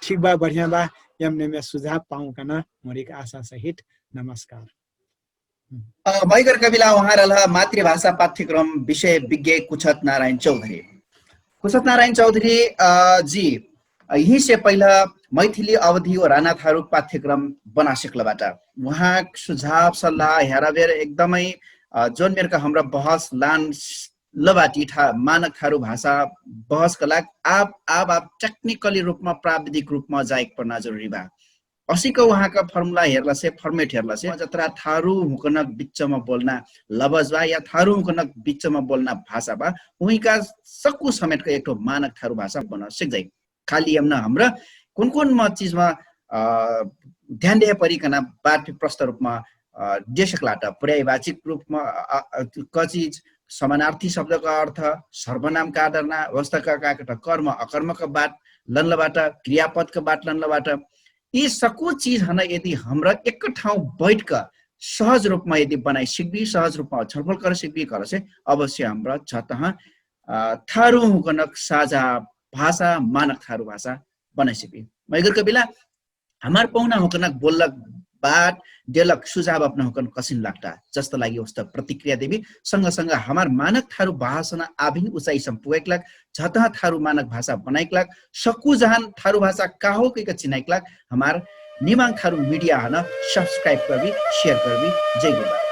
ठीक बा बढ़िया बा यमने मे सुझाव पाउ कना मोरिक आशा सहित नमस्कार। मैगर कबिला उहाँ रहल मातृभाषा पाठ्यक्रम विषय विज्ञ कुछत नारायण चौधरी। कुछत नारायण चौधरी जी यिहिसे पहिला मैथिली अवधि ओ रानाथारु पाठ्यक्रम बना सिक्ल बाटा। उहाँ सुझाव सल्लाह हेराबेर एकदमै जोन मेरका हमरा बहस लान लबाटी मानक थारु भाषा बहस कलाक आब आब आब टेक्निकली रूपमा प्राविधिक रूपमा जाइक पर्ना जरुरी बा। असिक उहाँका फर्मुला हेर्लासे फर्मेट हेर्लासे जत्रा थारु हुँकनक बिच्चमा बोल्ना लबज बा या थारु हुँकनक बिच्चमा बोल्ना भाषा बा उहिका सक्कु समेटक एकठो मानक थारु भाषा बन सिक्जाइ। खाली यमना हमरा कुन कुन चिजमा ध्यान देहे परिकना बात प्रष्ट रूपमा देशक लाटा पर्यायवाचिक रूपमा कचिज समानार्थी शब्दक अर्थ सर्वनाम कादरना वस्तक काकट कर्म अकर्मक बात लनलबाट क्रियापदक बात लनलबाट यि सक्कु चिज हन यदि हमरा एक ठाउँ बैठक सहज रूपमा यदि बनाइ सिक्बी सहज रूपमा छलफल कर सिक्बी करसे अवश्य हमरा छतह थारु हुँकनक साझा भाषा मानक थारु भाषा बनाइ सिक्बी। मैगर कबिला हमार पहुना हुँकनक बोल्लक बात देलक सुझाव अपना हुँकन कसिन लाग्टा जस्त लागि उस्त प्रतिक्रिया देबी। संग संग हमार मानक थारु भाषा न आभिन उचाइ सम्पुगैक लाग झतह थारु मानक भाषा बनाइक लाग सक्कु जहान थारु भाषा काहो कैक चिनाइक लाग हमार निमाङ थारु मिडिया हन सब्स्क्राइब करबी सेयर करबी। जय गुरुबा।